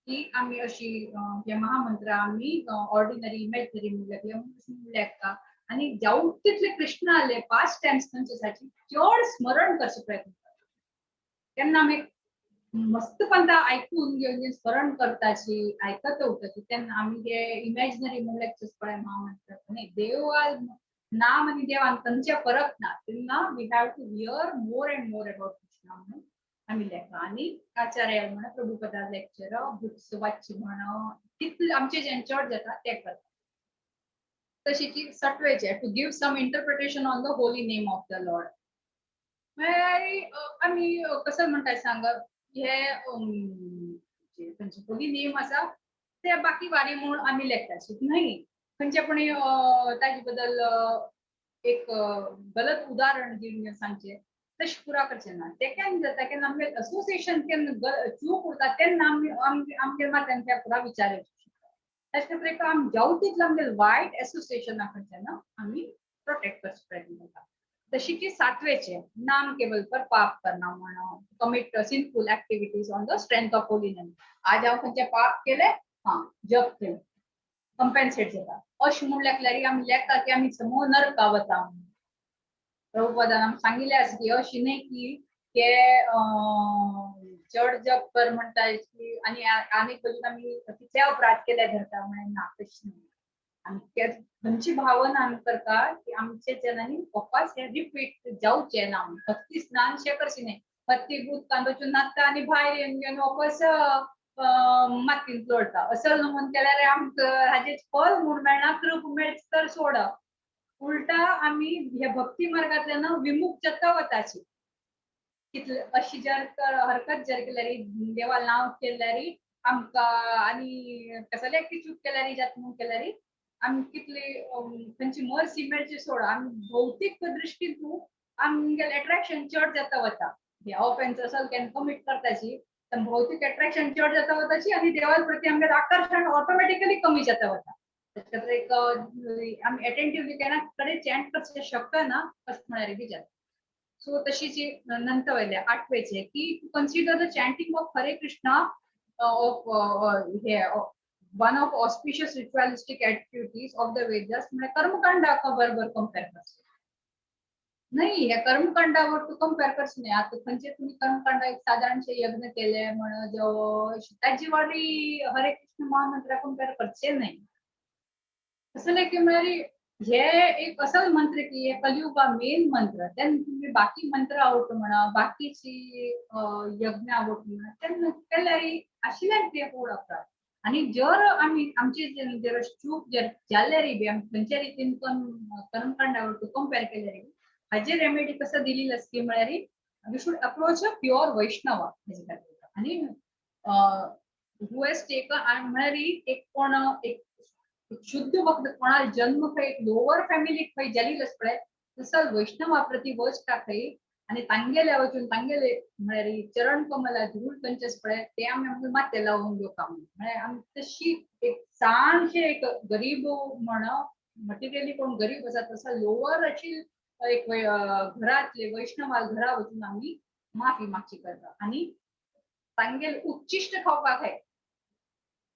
की आमी अशी हे महामंत्र आमी ऑर्डिनरी इमॅजिनरी म्हणल्यार लेखता आनी जावं तितले कृष्णाले पास्ट टायम्स खंयचे आसाची चड स्मरण करचे प्रयत्न करता. तेन्ना आमी मस्त पंता आयकून घेवन स्मरण करताची आयकत उरताची तेन्ना आमी हे इमॅजिनरी म्हणल्यार पळय महामंत्र न्ही, देवा नाम आनी देवान तांचे फरक ना. तेन्ना we have to hear more and more about Krishna म्हणून आमी लेखा. आनी आचार्य म्हण प्रभुपदा लेक्चर बुक्स वाचची म्हण तितले आमचे जें चड जाता ते करता. तशीच सटवेचे to give some interpretation on the holy name of the Lord. म्हळ्यार आमी कसं म्हणटा सांग, हे खंयचे होली नेम आसा ते बाकी वारी म्हूण आमी लेखताची न्हय. खंयचे पण ताजे बद्दल एक गलत उदाहरण दिवन सांगचें तशें पुरा करचें ना. ते केन्ना जाता केन्ना आमगे असोसिएशन केन्ना चूक उरता तेन्ना आमी आमगे मात्यान त्या पुरा विचार शकता. ताचे खातीर एक आमी जावं तितलें आमगे वायट एसोसिएशना कडच्यान आमी प्रोटेक्ट करचो प्रयत्न करता. तशी की सातवेचे नाम केवल पर पाप करना म्हण commit sinful activities on the strength of holy name. आज हांव खंयचे पाप केले हा जप थंय कंपेन्सेट जाता. अशें म्हूण लेखल्यार आमी लेखता की आमी समूह नरका वता. प्रभुपदान आमी सांगिल्लें आसा की अशें न्ही की ते चड जप कर म्हणटा की आनी आनीक अजून आमी तितले अपराध केले धरता म्हळ्यार ना, तशें न्ही. आनी खंयची भावना आमी करता की आमचे जनांनी वापस हे रिपीट जावचे ना, हत्ती स्नान शे करचें न्ही, हत्ती उदकांत वचून न्हाता आनी भायर येवन घेवन वापस मातयेंत लोळटा. असल म्हूण केल्यार आमकां हाजें फल म्हूण मेळना, कृप मेळच तर सोड. उलटा आमी हे भक्ती मार्गांतल्यान विमुख जाता वताची. कितले अशी जर हरकत जर केल्यार, देवा नांव केल्यार आमकां आनी कसले की चूक केल्यार जात म्हूण केल्यार आमी कितले खंयची मर्सी मेळची सोड, आमी भौतीक दृश्टीन तूं आमगेलें एट्रेक्शन चड जाता वता. हे ऑफेन्स असल केन्ना कमीट करताची तर भौतीक एट्रेक्शन चड जाता वताची आनी देवा प्रती आमगेलें आकर्शण ऑटोमॅटिकली कमी जाता वता. ताचे खातीर एक आमी एटेंटिवली केन्ना कडेन चॅन्ट करचें शकना अशें म्हळ्यार बी जाता. सो तशीच नंतर वयले आठवेचे की consider the chanting of Hare Krishna of hey one of auspicious ritualistic activities of the Vedas, म्हळ्यार कर्मकांडा बरोबर कंपेर करचें नाही. ह्या कर्मकांडावर तूं कंपेर करचें न्ही. आतां खंयचे तुमी कर्मकांडा एक सादारणशे यज्ञ केले म्हण ताजी वाली हरे कृष्ण महामंत्रा कंपेर करचें न्ही. असलें की म्हळ्यार हे एक असल मंत्र की हे कलियुगा मेन मंत्र. तेन्ना तुमी बाकी मंत्र आवडटा म्हणा, बाकीची यज्ञ आवडटा म्हणा, तेन्ना केल्यार आशिल्ल्यान ते कोड अपराध. आनी जर आमी आमचे जर चूक जर जाल्यार बी आमी खंयच्या रितीन कर्मकांडा कंपेर केल्यार हाजे रेमेडी कसो दिली आसली म्हळ्यार we should approach a pure Vaishnava हेजे खातीर. आनी हु हॅज टेकन म्हळ्यार एक कोण एक शुद्ध वक्त कोणा जन्म खंय एक लोअर फॅमिली खंय जाली आसता पळय तसो वैष्णवा प्रती वचता खंय आनी तांगेले वचून तांगेले म्हळ्यार चरण कमला धूळ खंयचे आसा पळय ते आमी आमकां माथ्या लावन घेवपा म्हळ्यार आमी तशी एक ल्हानशे एक गरीब म्हण मटिरियली कोण गरीब आसा तसो लोअर अशी एक घरांतले वैष्णवा घरा वचून आमी माफी मागची करता आनी तांगेले उच्चिश्ट खावपाक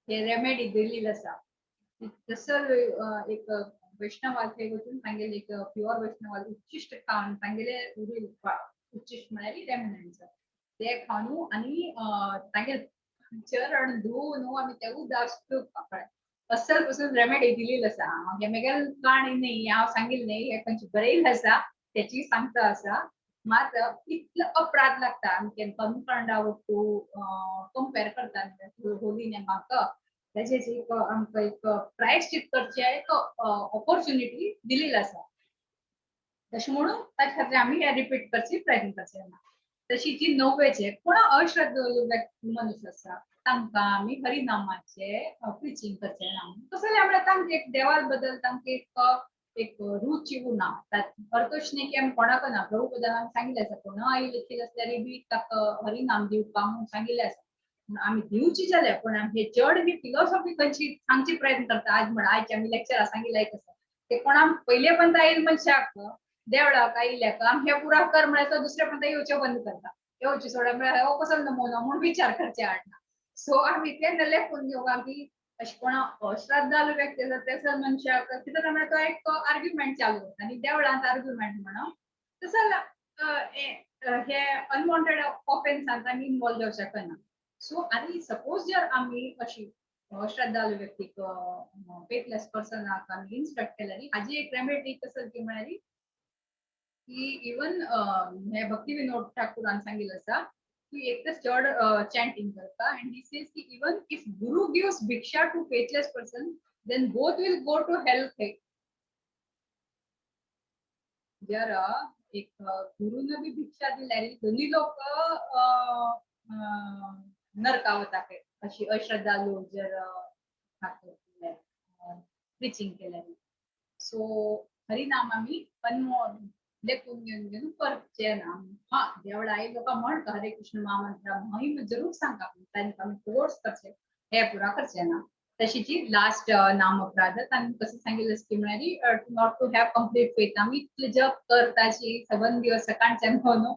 हे रेमेडी दिल्ली आसा. तसो एक वैष्णवाल थंय वचून तांगेले एक प्युअर वैष्णवाल उच्चिश्ट खावन तांगेले उरील उच्चिश्ट म्हळ्यार रेमनंट्स ते खावन आनी तांगेले चरण धुवन आमी ते उदक पिवपाक पळय असल पसून रेमेडी दिलेली आसा. हे म्हगेले काणी न्ही, हांव सांगिल्लें न्ही, हे खंयची बरयल्लें आसा तेची सांगता आसा. मात इतलो अपराध लागता आमी केन्ना कर्मकांडा वटू कंपेर करता होली नेमाक, ताजेच एक आमकां एक प्रायश्चित करचें एक ऑपॉर्च्युनिटी दिलेली आसा. तशें म्हणून ताचे खातीर आमी हे रिपीट करची प्रयत्न करचे ना. तशी जी णव्वेचे कोण अश्रद्ध मनीस आसा तांकां आमी हरिनामाचे प्रिचींग करचें ना. कसलें म्हळ्यार तांकां एक देवा बद्दल तांकां एक एक रुची उरना. अर्थ अशें न्ही की आमी कोणाक ना, प्रभुपदान आमी सांगिल्लें आसा कोण आयिल्ले आसल्यार बी ताका हरिनाम दिवपाक म्हूण सांगिल्लें आसा. आमी दिवची जाल्यार पण आमी हे चड ही फिलॉसॉफी खंयची सांगची प्रयत्न करता. आज म्हण आयचे आमी लेक्चरां सांगिल्लें आसा ते कोणाक पयले पंता आयिल्ले मनशाक देवळाक आयिल्ल्याक आमी हे पुरा कर म्हळ्यार तो दुसऱ्या पंता येवचें बंद करता, येवचें सोडा म्हळ्यार हो कसो नमुनो म्हूण विचार करचे हाडना. सो आमी तेन्ना लेखून घेवपा की अशें कोणा अश्रद्धालू व्यक्ती आसा त्या मनशाक कितें म्हळ्यार तो एक आर्ग्युमेंट चालू जाता आनी देवळांत आर्ग्युमेंट म्हणून तसो हे अनवॉन्टेड ऑफेन्सांत आमी इनवॉल्व जावं शकना. सो आनी सपोज जर आमी अशी श्रद्धालू व्यक्तीक फेथलेस पर्सनाक आमी इन्स्ट्रक्ट केल्यार हाजी एक रेमेडी कसली की म्हळ्यार की इवन हे भक्ती विनोद ठाकूरान सांगिल्लें आसा की एक तर चड चॅन्टिंग करता एंड he says की even if guru gives bhiksha to faithless person then both will go to hell. जर एक गुरुन बी भिक्षा दिल्यार दोन्ही लोक नरका वता अशी अश्रद्धालू जर प्रिचिंग केल्यार. सो हरिनाम आमी लेखून घेवन घेवन करचें ना. हा देवळा आयिल्ले लोकां म्हण हरे कृष्ण महामंत्र महिम जरूर सांगता, तांकां आमी फोर्स करचें हे पुरा करचें ना. तशीच लास्ट नाम अपराध तांकां कसं सांगिल्लें की म्हळ्यार not to have complete faith. आमी इतले जप करताची सबंद दिवस सकाळच्यान न्हू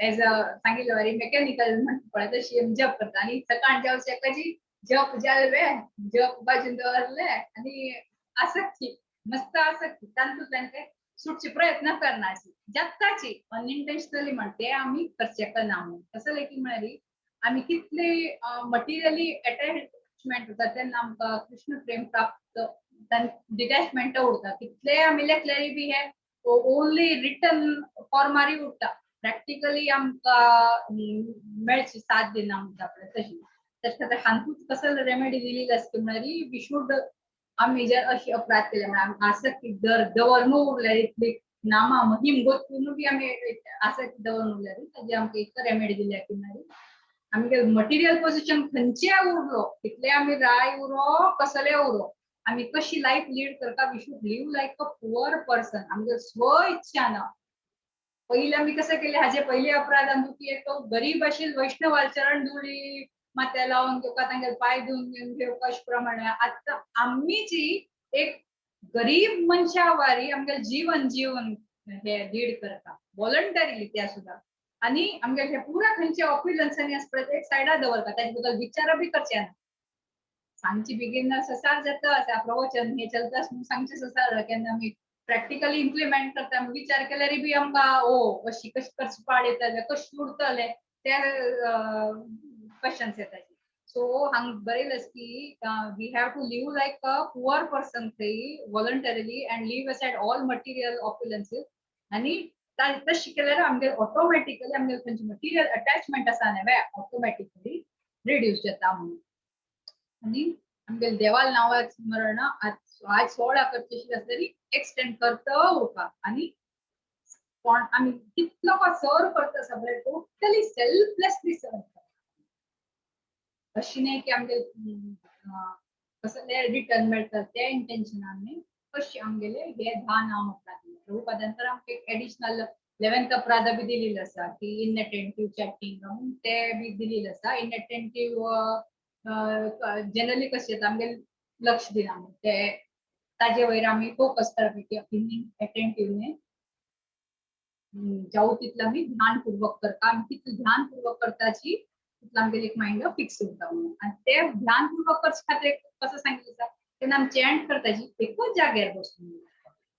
एज अ सांगिल्लें वरी मेकॅनिकल म्हणटा पळय तशी आमी जप करता आनी सकाळच्या वचपाची जप जाले जप बाजून दवरले आनी आसक्ती मस्त आसक्ती तातूंतल्यान काय सुटचे प्रयत्न करनाची जाताची अनइंटेन्शनली म्हणते आमी करचे ना म्हणून. कसं लेखी म्हळ्यार आमी कितले मटिरियली अटॅचमेंट उरता तेन्ना आमकां कृष्ण प्रेम प्राप्त डिटॅचमेंट उरता. कितले आमी लेखल्यारी बी हे ओनली रिटन फॉर्मारी उरता, प्रॅक्टिकली आमकां मेळची साथ दिना आमकां आपल्या तशी. तशें खातीर हातूंत कसं रेमेडी दिलेली आसता म्हळ्यार we should आमी जर अशी अपराध केले म्हळ्यार आसक्ती दर दवरून उरल्यार इतली नामा महिम गोतून बी आमी आसक्ती दवरून उरल्यार ताजी आमकां एक रेमेडी दिल्या की म्हळ्यार आमगे मटिरियल पोझिशन खंयचे उरलो तितले आमी राय उरो कसले उरो आमी कशी लायफ लीड करता, we should live like a poor person. आमगे स्व इच्छा ना. पयलीं आमी कसं केलें हाजे पयले अपराध आमकां की एक गरीब आशिल्ले वैष्णवाल चरण धुळी माथ्या लावून घेवका तांगेले पांय धुवन घेवका अशें प्रमाणे आतां आमी जी एक गरीब मनशा वारी आमगेले जीवन जीवन हे लीड करता वॉलंटरीली त्या सुद्दां. आनी आमगेले हे पुरा खंयचे ऑप्युलन्सांनी आसा पळय एक सायडा दवरता, ताजे बद्दल विचार बी करचे ना. सांगची बेगीन ससार जाता आसा प्रवचन हे चलता म्हणून सांगचे ससार केन्ना आमी प्रॅक्टिकली इम्प्लिमेंट करता विचार केल्यार बी आमकां ओ अशी कशी करची पाड येतले कशी उरतले ते क्वेश्चन्स येताची. सो हांगा बरयलें की we have to live like a poor person थंय voluntarily and leave aside all material opulences. आनी तशें केल्यार आमगे ऑटोमॅटिकली आमगे खंयचे मटिरियल अटॅचमेंट आसा न्हय ऑटोमॅटिकली रिड्यूस जाता म्हणून. आनी आमगे देवाल नांवा स्मरण आज 16 करचे आसले तरी एक्सटेंड करता उरपा. आनी कोण आमी कितलो का सर्व करता सगळे टोटली सेल्फलेसली सर्व करता, अशी न्हय की आमगे कसले रिटर्न मेळटा त्या इंटेन्शनान न्हय. कशी आमगेले हे 10 नाम अपराध दिले प्रभुपादान तर आमकां एक एडिशनल 11th अपराध बी दिलेलो आसा की इनअटेंटीव चॅटिंग म्हणून ते बी दिलेलं आसा. इनअटेंटीव जनरली कशें जाता आमगे लक्ष दिना ते ताजे वयर आमी फोकस करप की इनअटेंटीव न्हय जावं तितलें आमी ध्यानपूर्वक करता. आमी कितलें ध्यानपूर्वक करताची तितलें आमगेलें एक मायंड फिक्स उरता म्हणून. आनी ते ध्यानपूर्वक करचे खातीर कसं सांगितलें आसा तेन्ना आमी चॅन्ट करताची एकच जाग्यार बसून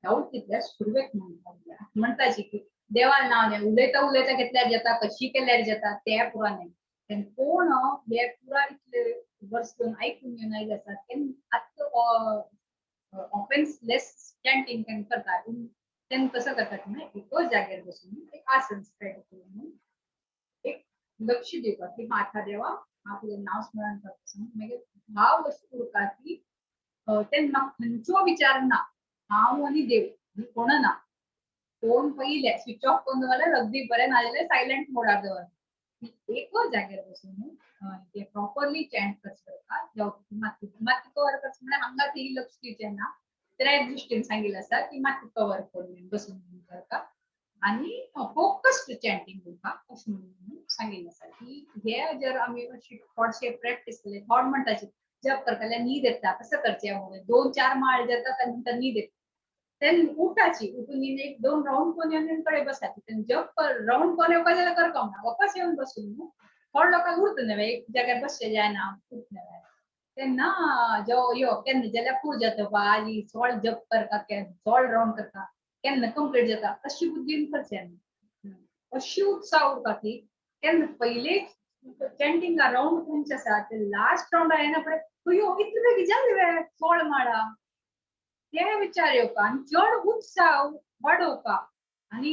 जावं तितल्या सुरवेक म्हणटाची की देवाल नांव न्हय उलयता उलयता घेतल्यार जाता कशी केल्यार जाता ते पुरा न्हय. तेन्ना कोण हे पुरा इतले वर्स घेवन आयकून घेवन आयले आसा तेन्ना आतां ऑफेन्स लेस चॅन्टिंग तेन्ना करता तेन्ना कसं करतात म्हळ्यार एकच जाग्यार बसून एक आसन स्प्रेड करून एक लक्ष दिवपाक की माथा देवा हांव तुजें नांव स्मरण करता मागीर भाव अशें उरता की तेन्ना खंयचो विचार ना, हांव आनी देव कोण ना. फोन पयले स्विच ऑफ करून दवरल्यार अगदी बरें, नाजाल्यार सायलंट मोडार दवर. एकच जाग्यार बसून ते प्रॉपरली चॅन्ट करचें पडटा. जावं माती माती कवर करचें म्हळ्यार हांगा थंय लक्ष दिवचें ना, त्र्या दृश्टीन सांगिल्लें आसा की माती कवर करून बसून करता आनी फोकस्ड चॅन्टिंग उरपा अशें म्हणून सांगिल्लें आसा की हे जर आमी अशी थोडशे प्रॅक्टीस केले. थोड म्हणटाचे जप करतले न्हीद येता कसं करचें म्हणून 2-4 माळ जाता ताजे नंतर न्हीद येता तेन्ना उठाची उठून 1-2 रावंड कोण येवन कडे बसाची तेन्ना जप रावंड कोण येवपा जाल्यार करपा म्हणा वापस येवन बसून थोड लोकांक उरता न्हय एक जाग्यार बसचें जायना उठ न्हय तेन्ना जो यो केन्ना जाल्यार फूल जाता बा आज सोळ जप करता सोळ रावंड करता केन्ना कंप्लीट जाता अशी बुद्दीन करचें न्हय. अशी उत्साह उरता की केन्ना पयले चॅन्टिंगा रावंड खंयचे आसा ते लास्ट रावंड येना फुडें अयो इतले बेगीन जाले वे 16 माळा ते विचार येवपा आनी चड उत्साह वाडोवपा. आनी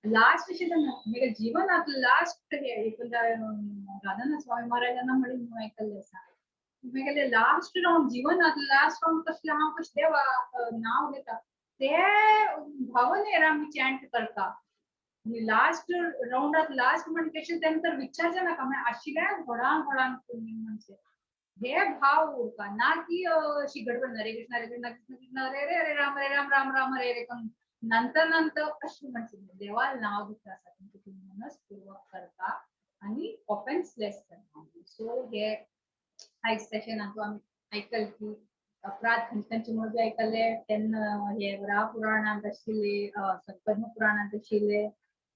लास्ट अशें तेन्ना म्हगे जिवनांतलें लास्ट हे एकदा राधानाथ स्वामी महाराजांना म्हणून आयकल्लें आसा म्हगेलें लास्ट रावंड जिवनांतलें लास्ट रावंड कसलें हांव कशें देवा नांव घेता ते भावनेर आमी चॅन्ट करता. लास्ट रावंडात लास्ट म्हण कशें तेन्ना तर विचारचें नाका म्हळ्यार आशिल्ल्या घोडान घोडान म्हणचे हे भाव उरता ना की अशी गडबड हरे कृष्ण हरे कृष्ण कृष्ण कृष्ण हरे हरे हरे राम हरे राम राम राम हरे हरे करून नंतर नंतर अशी म्हणचे देवाल नांव दिता आसा तुमचें मनसपूर्वक करता आनी ऑफेन्सलेस करता. सो हे आयज सेशनांत आमी आयकल की अपराध खंयचे खंयचे म्हणून बी आयकले तेन्ना हे वराह पुराणांत आशिल्ले पद्म पुराणांत आशिल्ले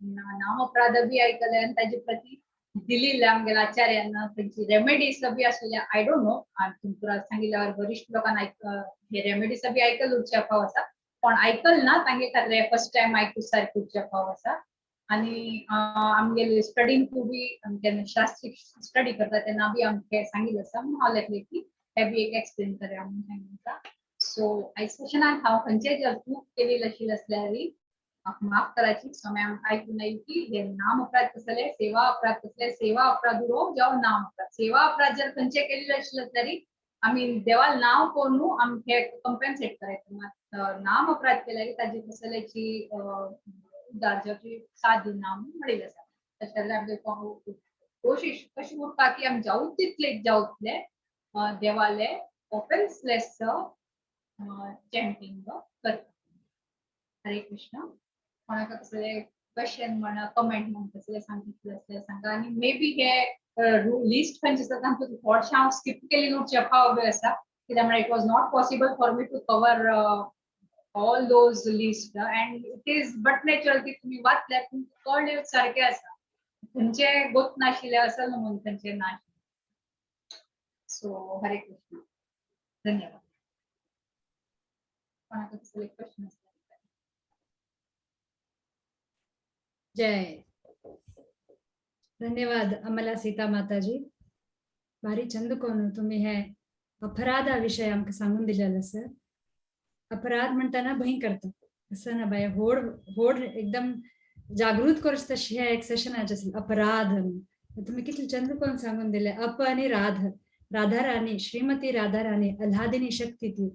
नाम अपराध बी आयकले आनी ताजे प्रती दिलेल्या आमगेल्या आचार्यांना खंयची रेमेडीज बी आसलेल्या, I don't know. तुमकां सांगिल्ल्यावर वरिष्ठ लोकांना हे रेमेडीज बी आयकल उरच्या फाव आसा, पण आयकल ना तांगे खातीर फर्स्ट टायम आयकू सारकें उरच्या फाव आसा. आनी आमगेले स्टडींग टू बी केन्ना शास्त्रीक स्टडी करता तेन्ना बी आमकां सांगिल्लें आसा, म्हणून हांव लेखलें की हे बी एक एक्सप्लेन करया म्हणून सांगिल्लें आसा. सो आयज सेशनान हांव खंयचे जर चूक केली आशिल्ली आसल्यार म्हाका माफ करायची. स्वामी आयकून आयली की हे नाम अपराध कसले, सेवा अपराध कसले, सेवा अपराध उरोवप जावं नाम अपराध. सेवा अपराध जर खंयचे केलेले आशिल्ले आसल्यार आमी देवाल नांव करून आमचे कंपेन्सेट करायचं. मात नाम अपराध केल्यार ताजी कसल्याची उदार जावची साथ दिना म्हणून म्हणिल्लें आसा. तशें जाल्यार आमगे कोशिश कशी उरता की आमी जावं तितले जावं तितले देवाले ऑफेन्सलेस चॅन्टिंग करता. हरे कृष्ण. कोणाक कसले क्वेश्चन म्हणा, कमेंट म्हण कसले सांगितले आसल्यार सांगा. आनी मे बी हे लिस्ट खंयचे आसा तांतूत थोडशें हांव स्किप केलें उरचें फाव बी आसा, कित्याक म्हळ्यार it was not possible for me to cover all those list, and it is but natural की तुमी वाचल्यार तुमकां कळ्ळें सारकें आसा, खंयचे गोत नाशिल्ले आसा म्हणून खंयचे ना. सो हरे कृष्ण, धन्यवाद. कोणाक कसले क्वेश्चन आसल्यार. जय. धन्यवाद अमला सीता माताजी. भारी चंद कोण तुम्ही हे अपराधा विषय आमकां सांगून दिलेलो आसा. अपराध म्हणताना भंय करता असं ना बाय, होड होड एकदम जागृत करच तशी हे एक सेशनाचे आसलें अपराध. तुम्ही कितले चंद कोण सांगून दिले. अप आणि राध, राधा राणी, श्रीमती राधा राणी अल्हादिनी शक्ती ती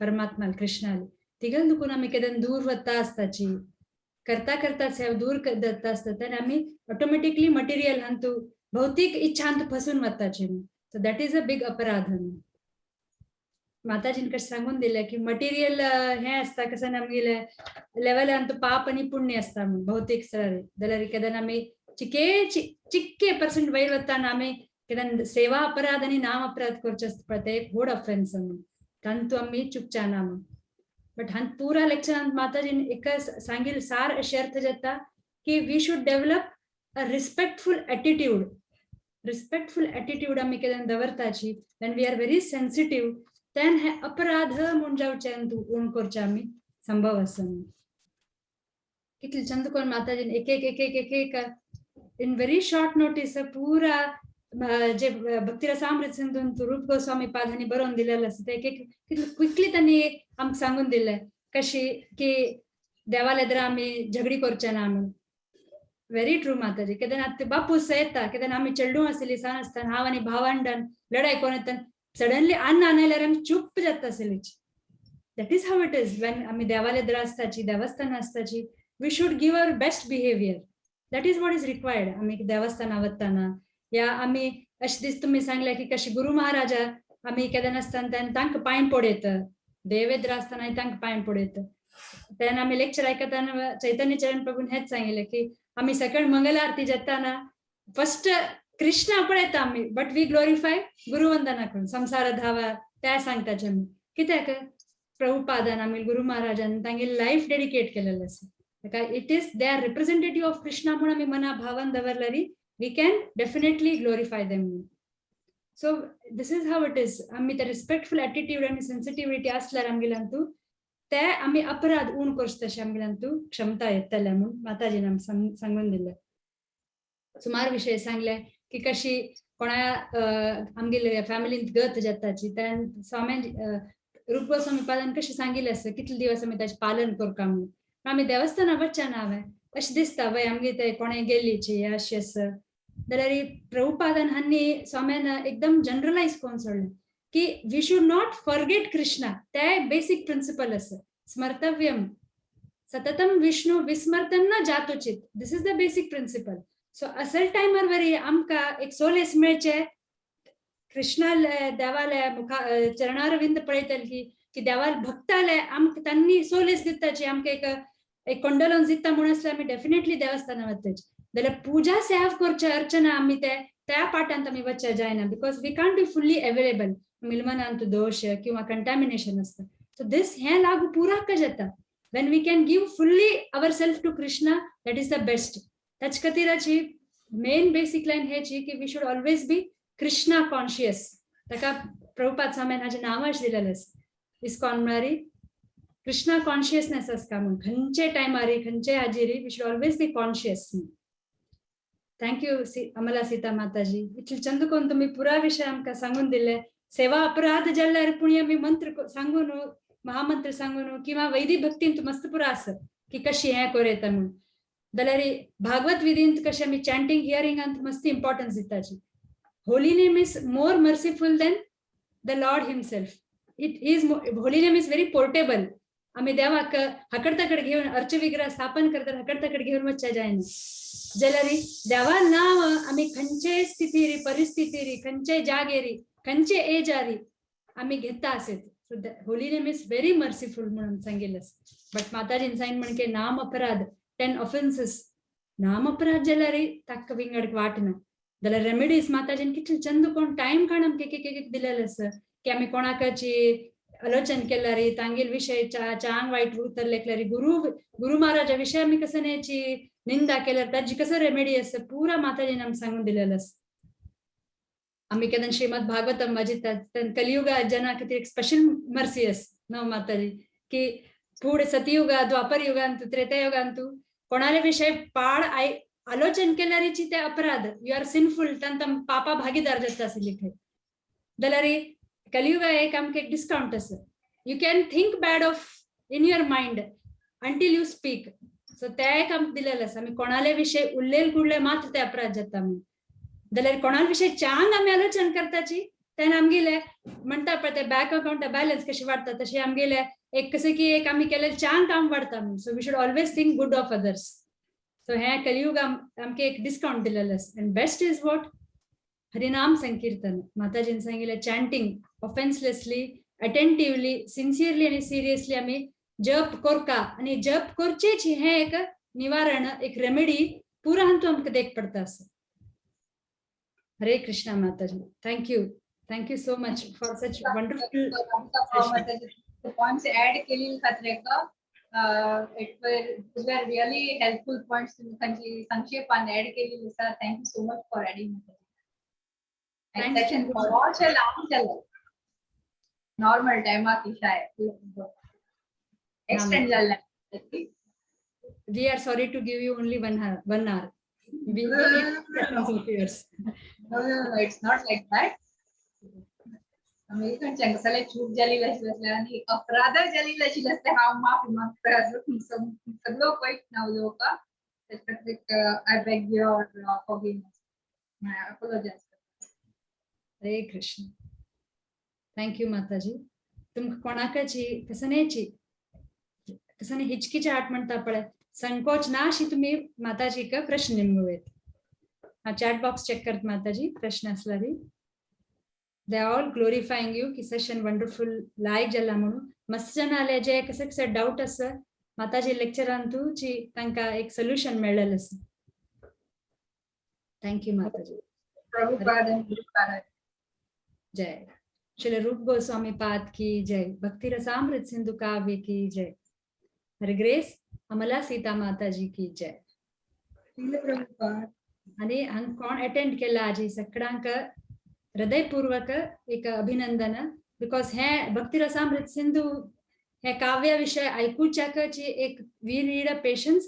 परमात्मा कृष्णाली तिगल दुखून आमी केन्ना दूर वता आसताची, करता करता सेव दूर दत्ता आसता आनी आमी ऑटोमॅटिकली मटेरियल हांतू भौतीक इच्छांत फसून वताची. So that is a big अपराध. माताजीन कशें सांगून दिलें की मटेरियल हें आसता कसं आमगेले लेवलान पाप आनी पुण्य आसता म्हणून भौतीक स्तरार. जाल्यार केन्ना आमी चिके चिक्के पर्संट वयर वताना आमी केन्ना सेवा अपराध आनी नाम अपराध करचे आसता पळय, ते एक व्हड ऑफेन्स म्हणून तांतू आमी चुकच्या ना म्हणून. बट हांत पुरा लेक्चरांत माताजीन एका सांगील सार अशें अर्थ जाता की we should develop a respectful attitude. Respectful attitude आमी केन्ना दवरताची when we are very sensitive, then हे अपराध म्हूण जावचे तूं उण करचे आमी संभव आसा. कितले चंद कोण माताजीन एक एक एक एक एक एक इन व्हेरी शॉर्ट नोटीस पुरा जे भक्तिरसामृत सिंधून रूप गोस्वामी पाद हांणी बरोवन दिलेलें आसा ते एक एक कितले क्विकली तांणी आमकां सांगून दिलें कशी की देवालेदरा आमी झगडी करचे ना म्हणून. व्हेरी ट्रू माताजी. केन्ना आतां बापूस येता, केन्ना आमी चेडूं आसली सान आसतना हांव आनी भावंडान लढाई करून येता, सडनली अन्न आणायल्यार आमी चूप जाता आसलीच. That is how it is when आमी देवालेदरा आसताची, देवस्थान आसताची, we should give our best behaviour. That is what is required. आमी देवस्थाना वतना या आमी अशें दीस तुमी सांगले की कशी गुरु महाराजा आमी केन्ना आसतना तेन्ना तांकां पांय पडयत, देवेद्र आसतना तांकां पांय पडयत. तेन्ना आमी लेक्चर आयकतना चैतन्य चरण प्रभून हेच सांगिल्लें की आमी सकाळ मंगल आरती जाताना फर्स्ट कृष्णा पळयता आमी, बट we glorify गुरुवंदना करून संसार धावा त्या सांगताचे आमी. कित्याक प्रभुपादान आमी गुरु महाराजान तांगे लायफ डेडिकेट केलेलें आसा ताका. It is they are representative of Krishna म्हूण आमी मना भावान दवरल्यारी we can definitely glorify them. So this is how it is. आमी ते रिस्पेक्टफुल एटिट्यूड आनी सेन्सिटिविटी आसल्यार आमगेल्यान ते आमी अपराध उण करचे तशें आमगेल्यान क्षमता येतले म्हूण माताजीन आमकां सांगून दिलें. सुमार विशय सांगले की कशी कोणा आमगेले फॅमिलींत गत जाताची त्यान स्वामी रूप गोस्वामी पादान कशें सांगिल्लें आसा कितले दिवस आमी ताचें पालन करता म्हणून. आमी देवस्थाना वचना हांवें अशें दिसता वय आमगे ते कोणें गेल्लीची अशें आसा जाल्यार प्रभुपादान हांणी स्वाम्यान एकदम जनरलायज करून सोडलें की we should not forget Krishna. ते बेसीक प्रिंसिपल आसा स्मर्तव्यम सततम विष्णु विस्मर्तम न जातोचित. This is the basic principle. So असल टायमार वरी आमकां एक सोलेस मेळचे कृष्णाले देवाले मुखा चरणारविंद पळयतले की की देवाल भक्ताले आमकां तांणी सोलेस दिताची आमकां एक एक कंडोलन्स दिता म्हूण आसल्यार आमी डेफिनेटली देवस्थाना वताची. जाल्यार पुजा सेव करचे अर्चना आमी ते त्या पाठांत आमी वचचे जायना, because we can't be fully available. मिलमनांत दोश किंवा कंटामिनेशन आसता. सो दीस हें लागू पुराक जाता when we can give fully our self to Krishna, that is the best. ताचे खातीराची मेन बेसिक लायन हेची की we should always be Krishna conscious. ताका प्रभुपाद स्वामीन हाजें नांवच दिलेलें आसा, इस्कॉन म्हळ्यार कृष्णा कॉन्शियसनेस आसता म्हणून. खंयचे टायमारी, खंयचे हाजेरी we should always be conscious. Thank you Amala Sita Mataji, इतले चंद करून तुम्ही पुरा विषय आमकां सांगून दिले. सेवा अपराध जाल्यार पुणी आमी मंत्र सांगू न्हू, महामंत्र सांगू न्हू किंवा वैदिक भक्तीन मस्त पुरा आसा की कशी हें करूं येता म्हणून. जाल्यार भागवत विधींत कशें आमी चॅन्टिंग हियरिंगांत मस्त importance दिताची. Holy name is more merciful than the Lord himself. It is, holy name is very portable. आमी देवाक हकड तकड घेवन अर्च विग्रह स्थापन करतात, हकड तकड घेवन वचचे जायना. जाल्यार देवा नांव आमी खंयचे स्थितीरी, परिस्थितीरी, खंयचे जागेरी, खंयचे एजारी आमी घेता आसत. So holy name is very merciful म्हणून सांगिल्लें. बट माताजीन सांग म्हणके नाम अपराध, 10 ऑफेन्सीस, नाम अपराध जाल्यार ताका विंगड वाट ना. जाल्यार रेमेडीज माताजीन कितले चंद कोण टायम काडून आमकां एक एक एक दिलेलें आसा की आमी कोणाकाची आलोचन केल्यार, तांगेल विशय चांग वायट उतर लेखल्यार, गुरु गुरु महाराजा विशय आमी कसं न्यायची निंदा केल्यार ताजी कसं रेमेडी आसा, पुरा माताजीन आमकां सांगून दिलेलें आसा. आमी केन्ना श्रीमद भागवतम वाचितात, कलियुगा जना खातीर एक स्पेशल मर्सी आसा न्हू माताजी, की फुडें सतयुगा, द्वापर युगांतू, त्रेतायुगांतू कोणाले विशय पाड I आलोचन केल्यारीची ते अपराध, you are sinful, तांकां पापा भागीदार जाता आशिल्ली थंय. जाल्यार कलियुगा एक आमकां एक डिस्कावंट आसा, you can think bad of in your mind until you speak. So ते एक आमकां दिलेलें आसा, आमी कोणाले विशय उल्लेल कुडले मात्र ते अपराध जाता म्हणून. जाल्यार कोणा विशय चांग आमी आलोचन करताची तेन्ना आमगेले म्हणटा पळय ते बँक अकाउंट बॅलन्स कशी वाडटा, तशें आमगेले एक कशें की एक आमी केलें चांग काम वाडटा म्हणून. So we should always think good of others. So हें कलियुग आमकां एक डिस्कावंट दिलेलें आसा. And best is what? हरिनाम संकीर्तन. माताजीन सांगितलें, चॅन्टिंग ऑफेन्सलेसली, अटेंटिवली, सिन्सियरली आनी सिरियसली आमी जप कोरका आनी जप करचेच हें एक निवारण, एक रेमेडी पुरा हातूंत आमकां देख पडटा आसा. हरे कृष्णा माताजी, thank you, thank you so much for such wonderful. Points add केलेली खातीर it were really helpful points. तुमकां संक्षेपान ऍड केलेली आसा. Thank you so much for adding. Thanks. Session बरोचें लांब जालें, नॉर्मल टायमाक एक्सटेंड जाल्लें. We are sorry to give you only 1 hour, 1 hour. We need sessions of yours. No, it's not like that. आमी खंयच्या कसले चूक जाली आसले आनी अपराध जाली आशिल्ले आसले, हांव माफी मागता. सगळो वायट ना उलोवपा, तेच्या खातीर I beg your forgiveness, apologize. Hare Krishna. Thank you माताजी. तुमकां कोणाकाची कसनेची कसने हिचकिचाट म्हणटा पळय, संकोच ना अशी तुमी माताजीक प्रश्न निमगुवेत. हा, चॅट बॉक्स चेक करत माताजी, प्रश्न असल्यारी. They all glorifying you की सेशन वंडरफुल लायक जाला म्हणून. मस्त जण आले जे कसे कसे डाऊट आसा, माताजी लेक्चरान तुची तांकां एक सोल्युशन मेळ्ळेलें आसा. Thank you Mataji. Prabhupada and Guru Maharaj. जय श्री रूप गोस्वामी पाद की जय, भक्ति रसामृत सिंधु काव्य की जय, हर ग्रेस अमला सीता माताजी की जय. श्रील प्रभुपाद. आणि हांगा कोण अटेंड केला आजी सगळ्यांक हृदयपूर्वक एक अभिनंदन, because हे भक्ती रसामृत सिंधू हे काव्य विषय ऐकूच्याकची एक we need a patience.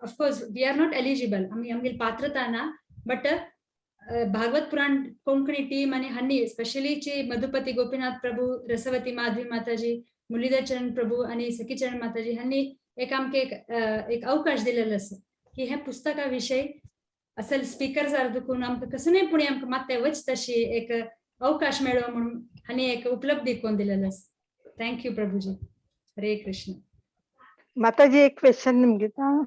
Of course we are not eligible, आम्ही आमगेली पात्रता ना, बट भागवत पुराण कोंकणी टीम आणि हांनी स्पेशली ची मधुपती गोपीनाथ प्रभू, रसवती माधवी माताजी, मुरलीधर प्रभू आणि सखीचरण माताजी ह्यांनी एक आमके एक एक अवकाश दिलेलो आसा की हे पुस्तका विशय असल स्पीकर जार दुखून आमकां कसं नाही पुणे आमकां मात्ते वच तशी एक अवकाश मेळो म्हणून हांणी एक उपलब्धी करून दिलेलो आसा. Thank you Prabhuji. Hare Krishna. माताजी, एक क्वेश्चन निमगिता.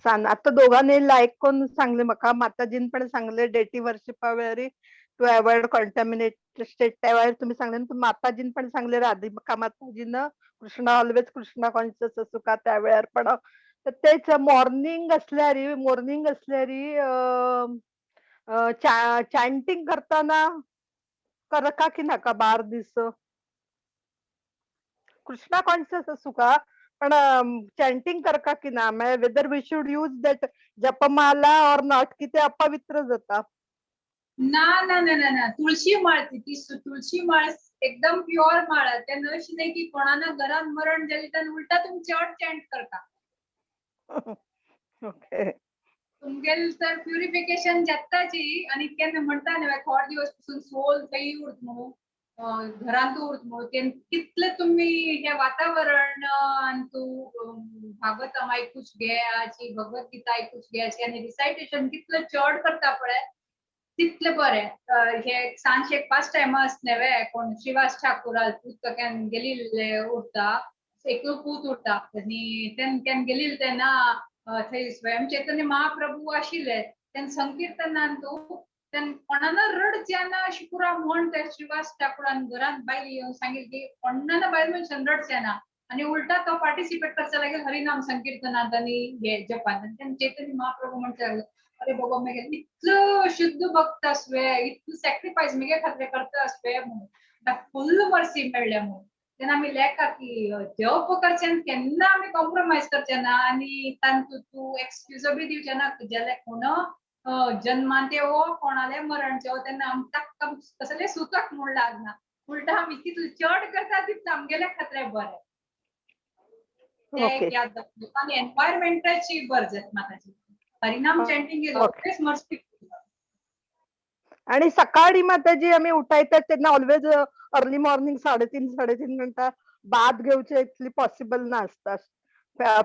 सांग, आता दोघांनी लाईक करून सांगले म्हाका, माताजीन पण सांगले डेटी वर्शिपा वेळारी टू अवॉइड कॉन्टॅमिनेट स्टेट, त्या वेळार तुम्ही सांगले ना, माताजीन पण सांगले, राधिका माताजीनं कृष्णा ऑलवेज कृष्णा कॉन्शियस असू का त्या वेळार पण. तर तेच मॉर्निंग असल्यारी चॅन्टिंग करताना करका की नाका बार दिस? कृष्णा कॉन्शियस असू का? पण चॅन्टिंग करका की ना, म्हळ्यार whether we should use that japmala or not, की ते अपवित्र जाता? ना ना ना ना ना, तुळशी माळ ती ती तुळशी माळ एकदम प्युअर माळ. तेन्ना अशी न्ही की कोणाना घरान मरण जालें तेन्ना उलटा तुमी चड चॅन्ट करता. तुमगेल तर प्युरिफिकेशन जाताची. आनी केन्ना म्हणटा न्ही, थोडे दिवस पसून सोल थंय उरत म्हणून, घरांत उरत म्हणून, तेन्ना कितले तुमी हे वातावरण आनी तूं भागवतम आयकूच घे, भगवत गीता आयकूच घे आनी रिसायटेशन कितले चड करता पळय तितले बरें. हे सांजचे एक पांच टायमा आसले वे कोण श्रीवास ठाकूर पूत केन्ना गेलिल्ले उरता, एकलो पूत उरता आनी तेन्ना केन्ना गेलिल्ले तेन्ना थंय स्वयं चैतन्य महाप्रभू आशिल्ले. तेन्ना संकीर्तनान तूं तेन्ना कोणाना रडचे ना अशी पुरा म्हण त्या श्रीवास ठाकूरान घरान बायल येवन सांगितली की कोणाना बायल मनशान रडचे ना आनी उलटा तो पार्टिसिपेट करचा लागेल हरिनाम संकीर्तनात आनी हे जपान. आनी तेन्ना चैतन्य महाप्रभू म्हणचे लागले, अरे बाबा, मेगे इतलो शुद्ध भक्त आसवे, इतलो सॅक्रिफायस मेगे खातीर करता आसवे म्हणून फुल्ल मर्सी मेळ्ळ्या म्हणून. तेन्ना आमी लेखा की जप करच्यान केन्ना आमी कॉम्प्रोमायज करचे ना आनी तांतूं तूं एक्सक्यूजो बी दिवचे ना. जाल्यार कोण जन्मांत येवो, कोणाले मरण येवो, तेन्ना आमकां कसलें सुतक म्हूण लागना. उलटा आमी कितले चड करता तितलें आमगेले खातीर बरें. ते याद दवरप आनी एनवायरमेंटाची गरज माताजी. हरिनाम चॅन्टिंग is always mercy. आणि सकाळी माताजी आमी उठायतात तेन्ना ऑलवेज अर्ली मॉर्निंग 3:30 3:30 घंटा बाथ घेवचे इतली पॉसिबल नासता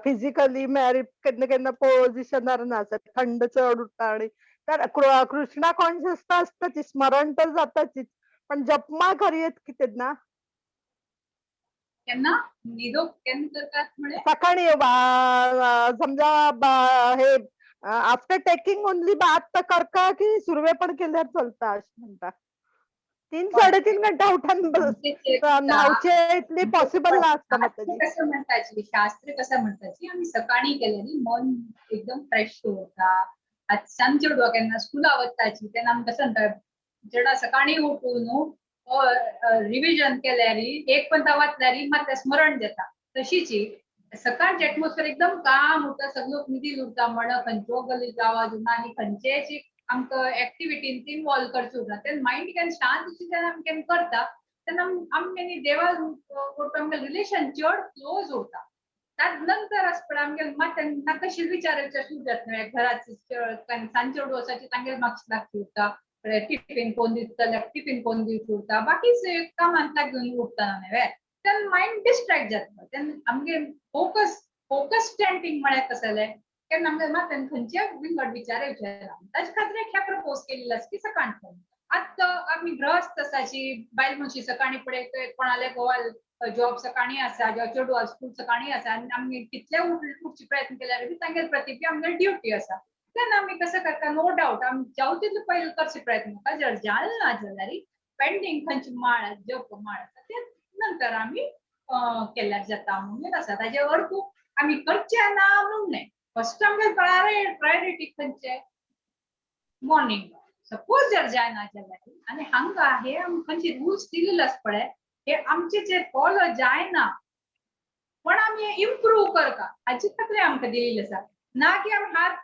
फिजिकली, म्हळ्यार केन्ना केन्ना पोझिशनार नासता, थंड चड उरता. आणि तर कृष्णा कॉन्शियस तर आसताच, स्मरण तर जाताच, पण जपमाळ खरी की तेन्ना? केन्ना न्हिदो केन्ना करतात म्हळें? सकाळी समजा हे आफ्टर टेकिंग ओनली बाथ करका की सुरवे पण केल्यार चलता अशें म्हणटा? 3 3.5 घंटा उठान न्हावचे इतली पॉसिबल नासता माताजी. कसं म्हणटाची, शास्त्र कसं म्हणटाची, आमी सकाळी केल्यानी मन एकदम फ्रेश उरता. आतां सांजचे चेडवा केन्ना स्कुला वताची तेन्ना आमी कसं म्हणटा, चेडा सकाळी उठून न्हू रिविजन केल्यार, एक पण वाचल्यार मात तें स्मरण जाता. तशीची सकाळचे एटमॉस्फियर एकदम काम उरता, सगळो निदील उरता म्हण खंयचो गलीचो आवाज उरना आनी खंयचेच आमकां एक्टिविटीन इनवॉल्व करचें उरना. तेन्ना मायंड केन्ना शांत जेन्ना आमी केन्ना करता तेन्ना आमी आनी देवा आमगे रिलेशन चड क्लोज उरता. ताज नंतर आसा पळय आमगे मात नाका विचार सुरू जाता. घराच सांजचे वचपाची तांगेर मागीर लागची उरता, टिफिन कोण दिता, टिफिन कोण दिवचें उरता, बाकीच कामांत लागून उरता न्हय, तेन्ना मायंड डिस्ट्रॅक्ट जाता. तेन्ना आमगे फोकस फोकस चॅन्टिंग म्हळ्यार कसलें केन्ना आमगे मात खंयचे विंगड विचार येवचे. ताजे खातीर एक हें प्रपोज केलेलें आसा की सकाळी आतां आमी गृहस्थ आसाची बायल मनशी सकाळी पळय कोणाले घोवाल जॉब सकाळी आसा, चेडू स्कूल सकाळी आसा आनी आमी कितले उठचे प्रयत्न केल्यार बी तांगेले प्रती आमगेली ड्युटी आसा. तेन्ना आमी कसं करता, नो डावट आमी जावं तितले पयलीं करचे प्रयत्न, जर जालें ना जाल्यार पेंडींग खंयची माळ जप माळ आसा ते नंतर आमी केल्यार जाता म्हणून आसा. ताजे अर्थ आमी करचे ना म्हणून न्हय. फर्स्ट आमगे प्रायोरिटी खंयचे मॉर्निंग. सपोज जर जायना जाल्यार आनी हांगा हे खंयचे रुल्स दिलेले आसा पळय, हे आमचे जे फॉलो जायना पण आमी इम्प्रूव करता हाचे खातीर आमकां दिलेले आसा. ना की आमी हात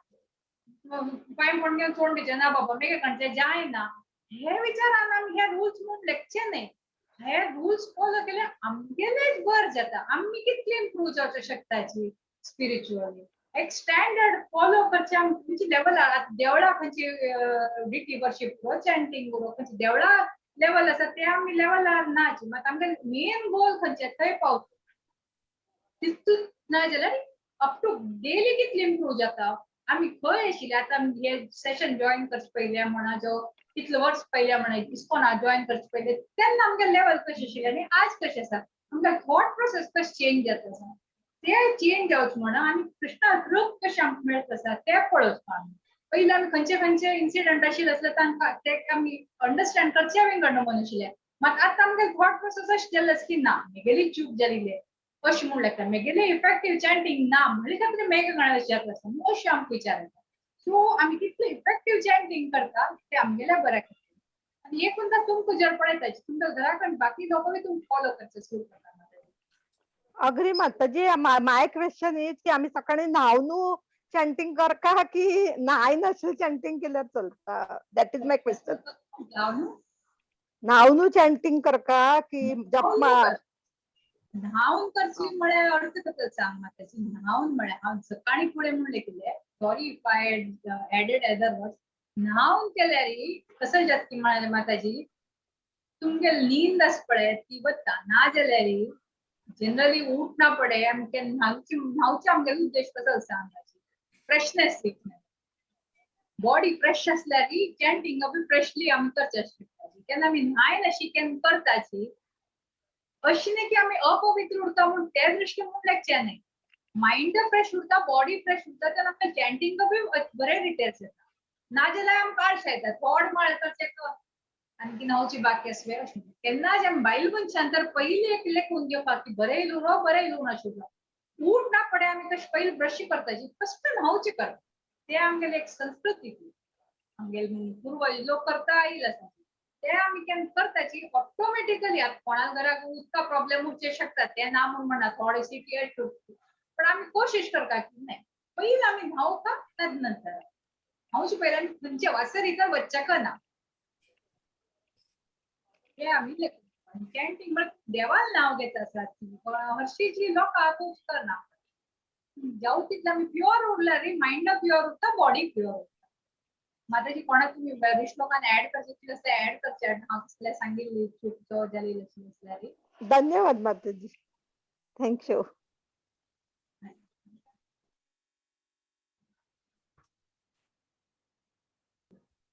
पांय म्हणून घेवन सोडून दिवचे ना बाबा मेगे खंयचे जायना हे विचारान आमी हे रुल्स म्हणून लेखचे न्हय. हे रुल्स फॉलो केले आमगेलेच बरें जाता, आमी कितले इम्प्रूव जावचो शकताची स्पिरिच्युअली. एक स्टँडर्ड फॉलो करचे आमी खंयची लेवल देवळा खंयची डिटी वर्शिप चॅन्टिंग उरो खंयची देवळा लेवल आसा ते आमी लेवलार नाची. मात आमगे मेन गोल खंयचे थंय पावता तितून ना जाल्यार अप टू डेली कितले इम्प्रूव जाता. आमी खंय आशिल्ले आतां आमी हे सेशन जॉयन करचे पयलें म्हणा, जो कितले वर्स पयलें म्हणा इस्कॉना जॉयन करचे पयलें तेन्ना आमगे लेवल कशें आशिल्लें आनी आज कशें आसा, आमगे थॉट प्रोसेस कशें चेंज जाता आसा ते चेंज जावचें म्हणा आनी कृष्णा रूप कशें आमकां मेळत आसा ते पळोवचें. आमी पयलीं आमी खंयचे खंयचे इन्सिडंट आशिल्ले आसले तांकां ते आमी अंडरस्टँड करचे विंगड नमून आशिल्ले. मात आतां आमगे थॉट प्रोसेस अशें जाल्लें आसा की ना मेगेली चूक जाल्ली अशें म्हूण लेखता, मेगेलें इफेक्टीव चॅन्टिंग ना म्हणले खातीर मेगे गणेश जाता आसा अशें आमकां विचार येता. सो आमी कितले इफेक्टीव चॅन्टिंग करता ते आमगेल्या बऱ्या खातीर. आनी एक सुद्दां तुमकां जर पळयता तुमच्या घरा कडेन बाकी लोक बी तुमकां फॉलो करचे सुरू करता. अग्री माताजी, my question is की आमी सकाळी न्हावनु चॅन्टिंग करका की न्हाय नासले चॅन्टिंग केल्यार चलता? That is my question. न्हावनु न्हावनु चॅन्टिंग करका की जपमा? न्हावन करची म्हळ्यार अर्थ कसो सांग माताजी? न्हावन म्हळ्यार हांव सकाळी फुडें म्हणलें कितें, sorry if I added other word. न्हावन केल्यार कसो जाता की म्हळ्यार माताजी, तुमगे नींद आसा पळय ती वता. ना जाल्यार जनरली उठना पडे आमके न्हावची न्हावचे आमगेलो उद्देश कसो आसा माताजी, फ्रेशनेस, बॉडी फ्रेश आसल्यार चॅन्टिंग बी फ्रेशली आमी करचें शकता. केन्ना आमी न्हाय नाशी केन्ना करताची, अशी न्ही की आमी अपवित्र उरता म्हूण ते दृश्टीन म्हणल्यार न्ही. मायंड फ्रेश उरता, बॉडी फ्रेश उरता, तेन्ना आमकां चॅन्टिंग बी बरे रिटेल्स येता. नाजाल्यार आमकां आळशे येता, थोड माळ करचें कर आणखी न्हावची बाकी आसले अशें. केन्ना जे बायल मनशान तर पयली एक लेखून घेवपाक की बरें इलो बरें इलो नाशिल्लो उठ ना पडे आमी कशें पयलीं ब्रश करताची, फस्ट न्हावचें करता. ते आमगेले एक संस्कृती ती आमगेले पुर्वज लोक करता आयिल्ले आसा, ते आमी केन्ना करताची ऑटोमॅटिकली. आतां कोणा घराक उदका प्रॉब्लेम उरचे शकता, ते ना म्हूण म्हणना, थोडे सिटी, पण आमी कोशिश करता की नाही पयलीं आमी न्हावका, तदनंतर न्हावचे पयलीं आमी खंयचे वासर तर वच्चाक ना, ते आमी चॅन्टिंग म्हळ्यार देवान नांव घेत आसात हरशीची लोकां तूच करना. जावं तितलें आमी प्युअर उरल्यार मायंड प्युअर उरता, बॉडी प्युअर उरता. माताजी कोणाक तुमी श्लोकान ऍड करचे कितें आसल्यार ऍड करचे, हांव तसलें सांगिल्ली चूक जाली आसल्यार. धन्यवाद माताजी, thank you.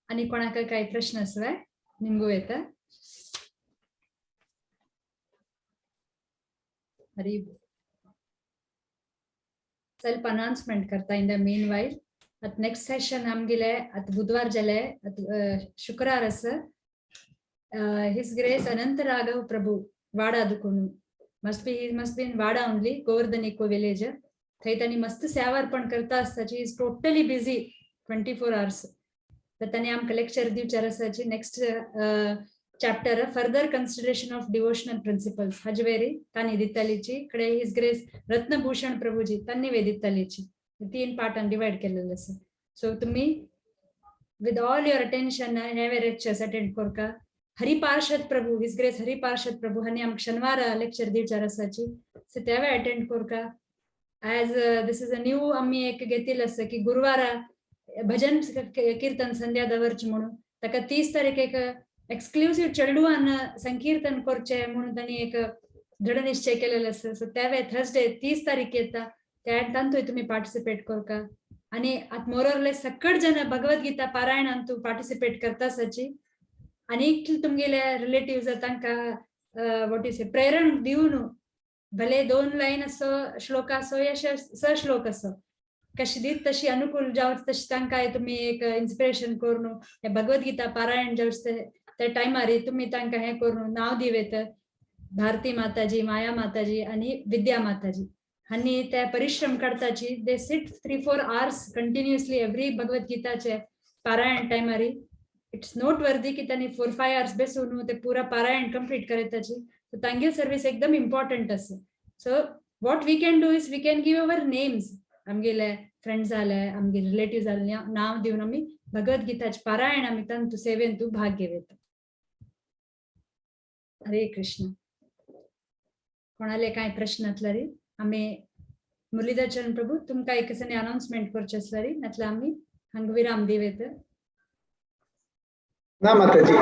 आणि कोणाक काही प्रश्न आसले निमगू येता. हरी, सेल्फ अनाउन्समेंट करता इन the mean while. आतां नेक्स्ट सेशन आमगेले आतां बुधवार जाले, आतां शुक्रार आसा. His grace Anant Raghav Prabhu Wada Dukun must be in Wada only, Govardhan eco village. थंय तांणी मस्त सेवा अर्पण करता आसताची. Is totally busy 24 hours. तर तांणी आमकां लेक्चर दिवचें आसाची next chapter further consideration of devotional principles हाजे वयर तांणी दितालीची. कडे his grace Ratnabhushan Prabhuji तांणी वे दितालीची. तीन पार्टान डिवायड केलेले आसा. सो तुम्ही विथ ऑल your attention हे लेक्चर्स अटेंड करका. हरिपार्षद Prabhu, his grace Hariparshad Prabhu हांणी आमकां शनिवार लेक्चर दिवचार आसाची, सो तेवूय अटेंड करका. As this is a new आमी एक घेतिल्लें आसा की गुरुवारा भजन कीर्तन संध्या दवरची म्हणून. ताका 30 तारखेक एक्सक्लुझिव्ह चेडवान संकीर्तन करचे म्हणून तांणी एक दृढ निश्चय केलेलो आसा. सो तेवे थर्सडे 30 तारीख येता, त्या तांतूय तुमी पार्टिसिपेट करका. आणि आतां मोर सकट जन भगवद्गीता पारायणान तूं पार्टिसिपेट करता आसाची. आनी तुमगेले रिलेटिव्ह तांकां what is प्रेरण दिवन, भले 2 लायन असो श्लोक असो या सश्लोक असो, कशी दीत तशी अनुकूल जावं तशी तांकां तुमी एक इन्स्पिरेशन करून हे भगवद्गीता पारायण जावचे त्या टायमार तुमी तांकां हें करून नांव दिवेत. भारती माताजी, माया माताजी आणि विद्या माताजी हांणी ते परिश्रम काडताची. They sit 3-4 hours continuously every भगवद्गीताचे पारायण टायमारी. It's note वर्दी की त्यांनी 4-5 आवर्स बेसून ते पुरा पारायण कंप्लीट करताची. सो तांगेल सर्वीस एकदम इम्पॉर्टंट आसा. So what we can do is we can give our names, आमगेले फ्रेंड्स जाले, आमगे रिलेटिव्ह जाले, नांव दिवन आमी भगवद्गीताचे पारायण आमी तांतू सेवेन तूं भाग घेवता. हरे कृष्ण. कोणाले कांय प्रश्न आसल्यार आमी मुरलीधर चरण प्रभू तुमकां एक अनाउन्समेंट करचें आसल्यार, नातल्यार आमी हांगा विराम दिवेत. ना माताजी.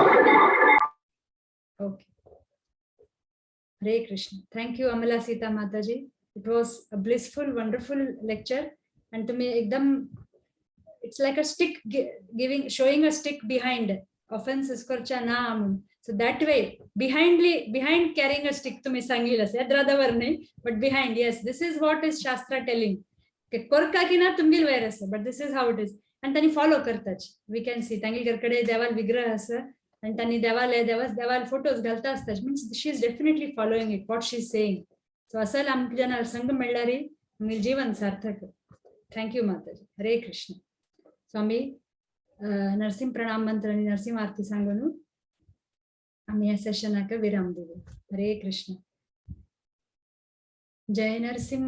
Okay, Hare Krishna. Thank you Amala Sita Mataji. It was a blissful wonderful lecture. And तुम्ही एकदम it's like a stick giving, showing a stick behind offences करच्या ना म्हणून. So that way behind carrying a stick तुम्ही सांगितलं असं एद्रादावर नाही, but behind, yes, this is what is shastra telling कोरका की ना तुमगेल वयर आसा, but this is how it is. आणि त्यांनी फॉलो करतात. We can see तांगेल कडे देवाल विग्रह आसा आणि त्यांनी देवाले देवाल फोटोज घालता असतात. Means she is definitely following it what she is saying. So असल आमकां जेन्ना संघ मेळ्ळ्यार आमगेलें जीवन सार्थक. Thank you Mataji. Hare Krishna. So आमी नरसिंह प्रणाम मंत्र आणि नरसिंह आरती सांगून आमी ह्या सेशनाक विराम दिवया. हरे कृष्ण. जय नरसिंह.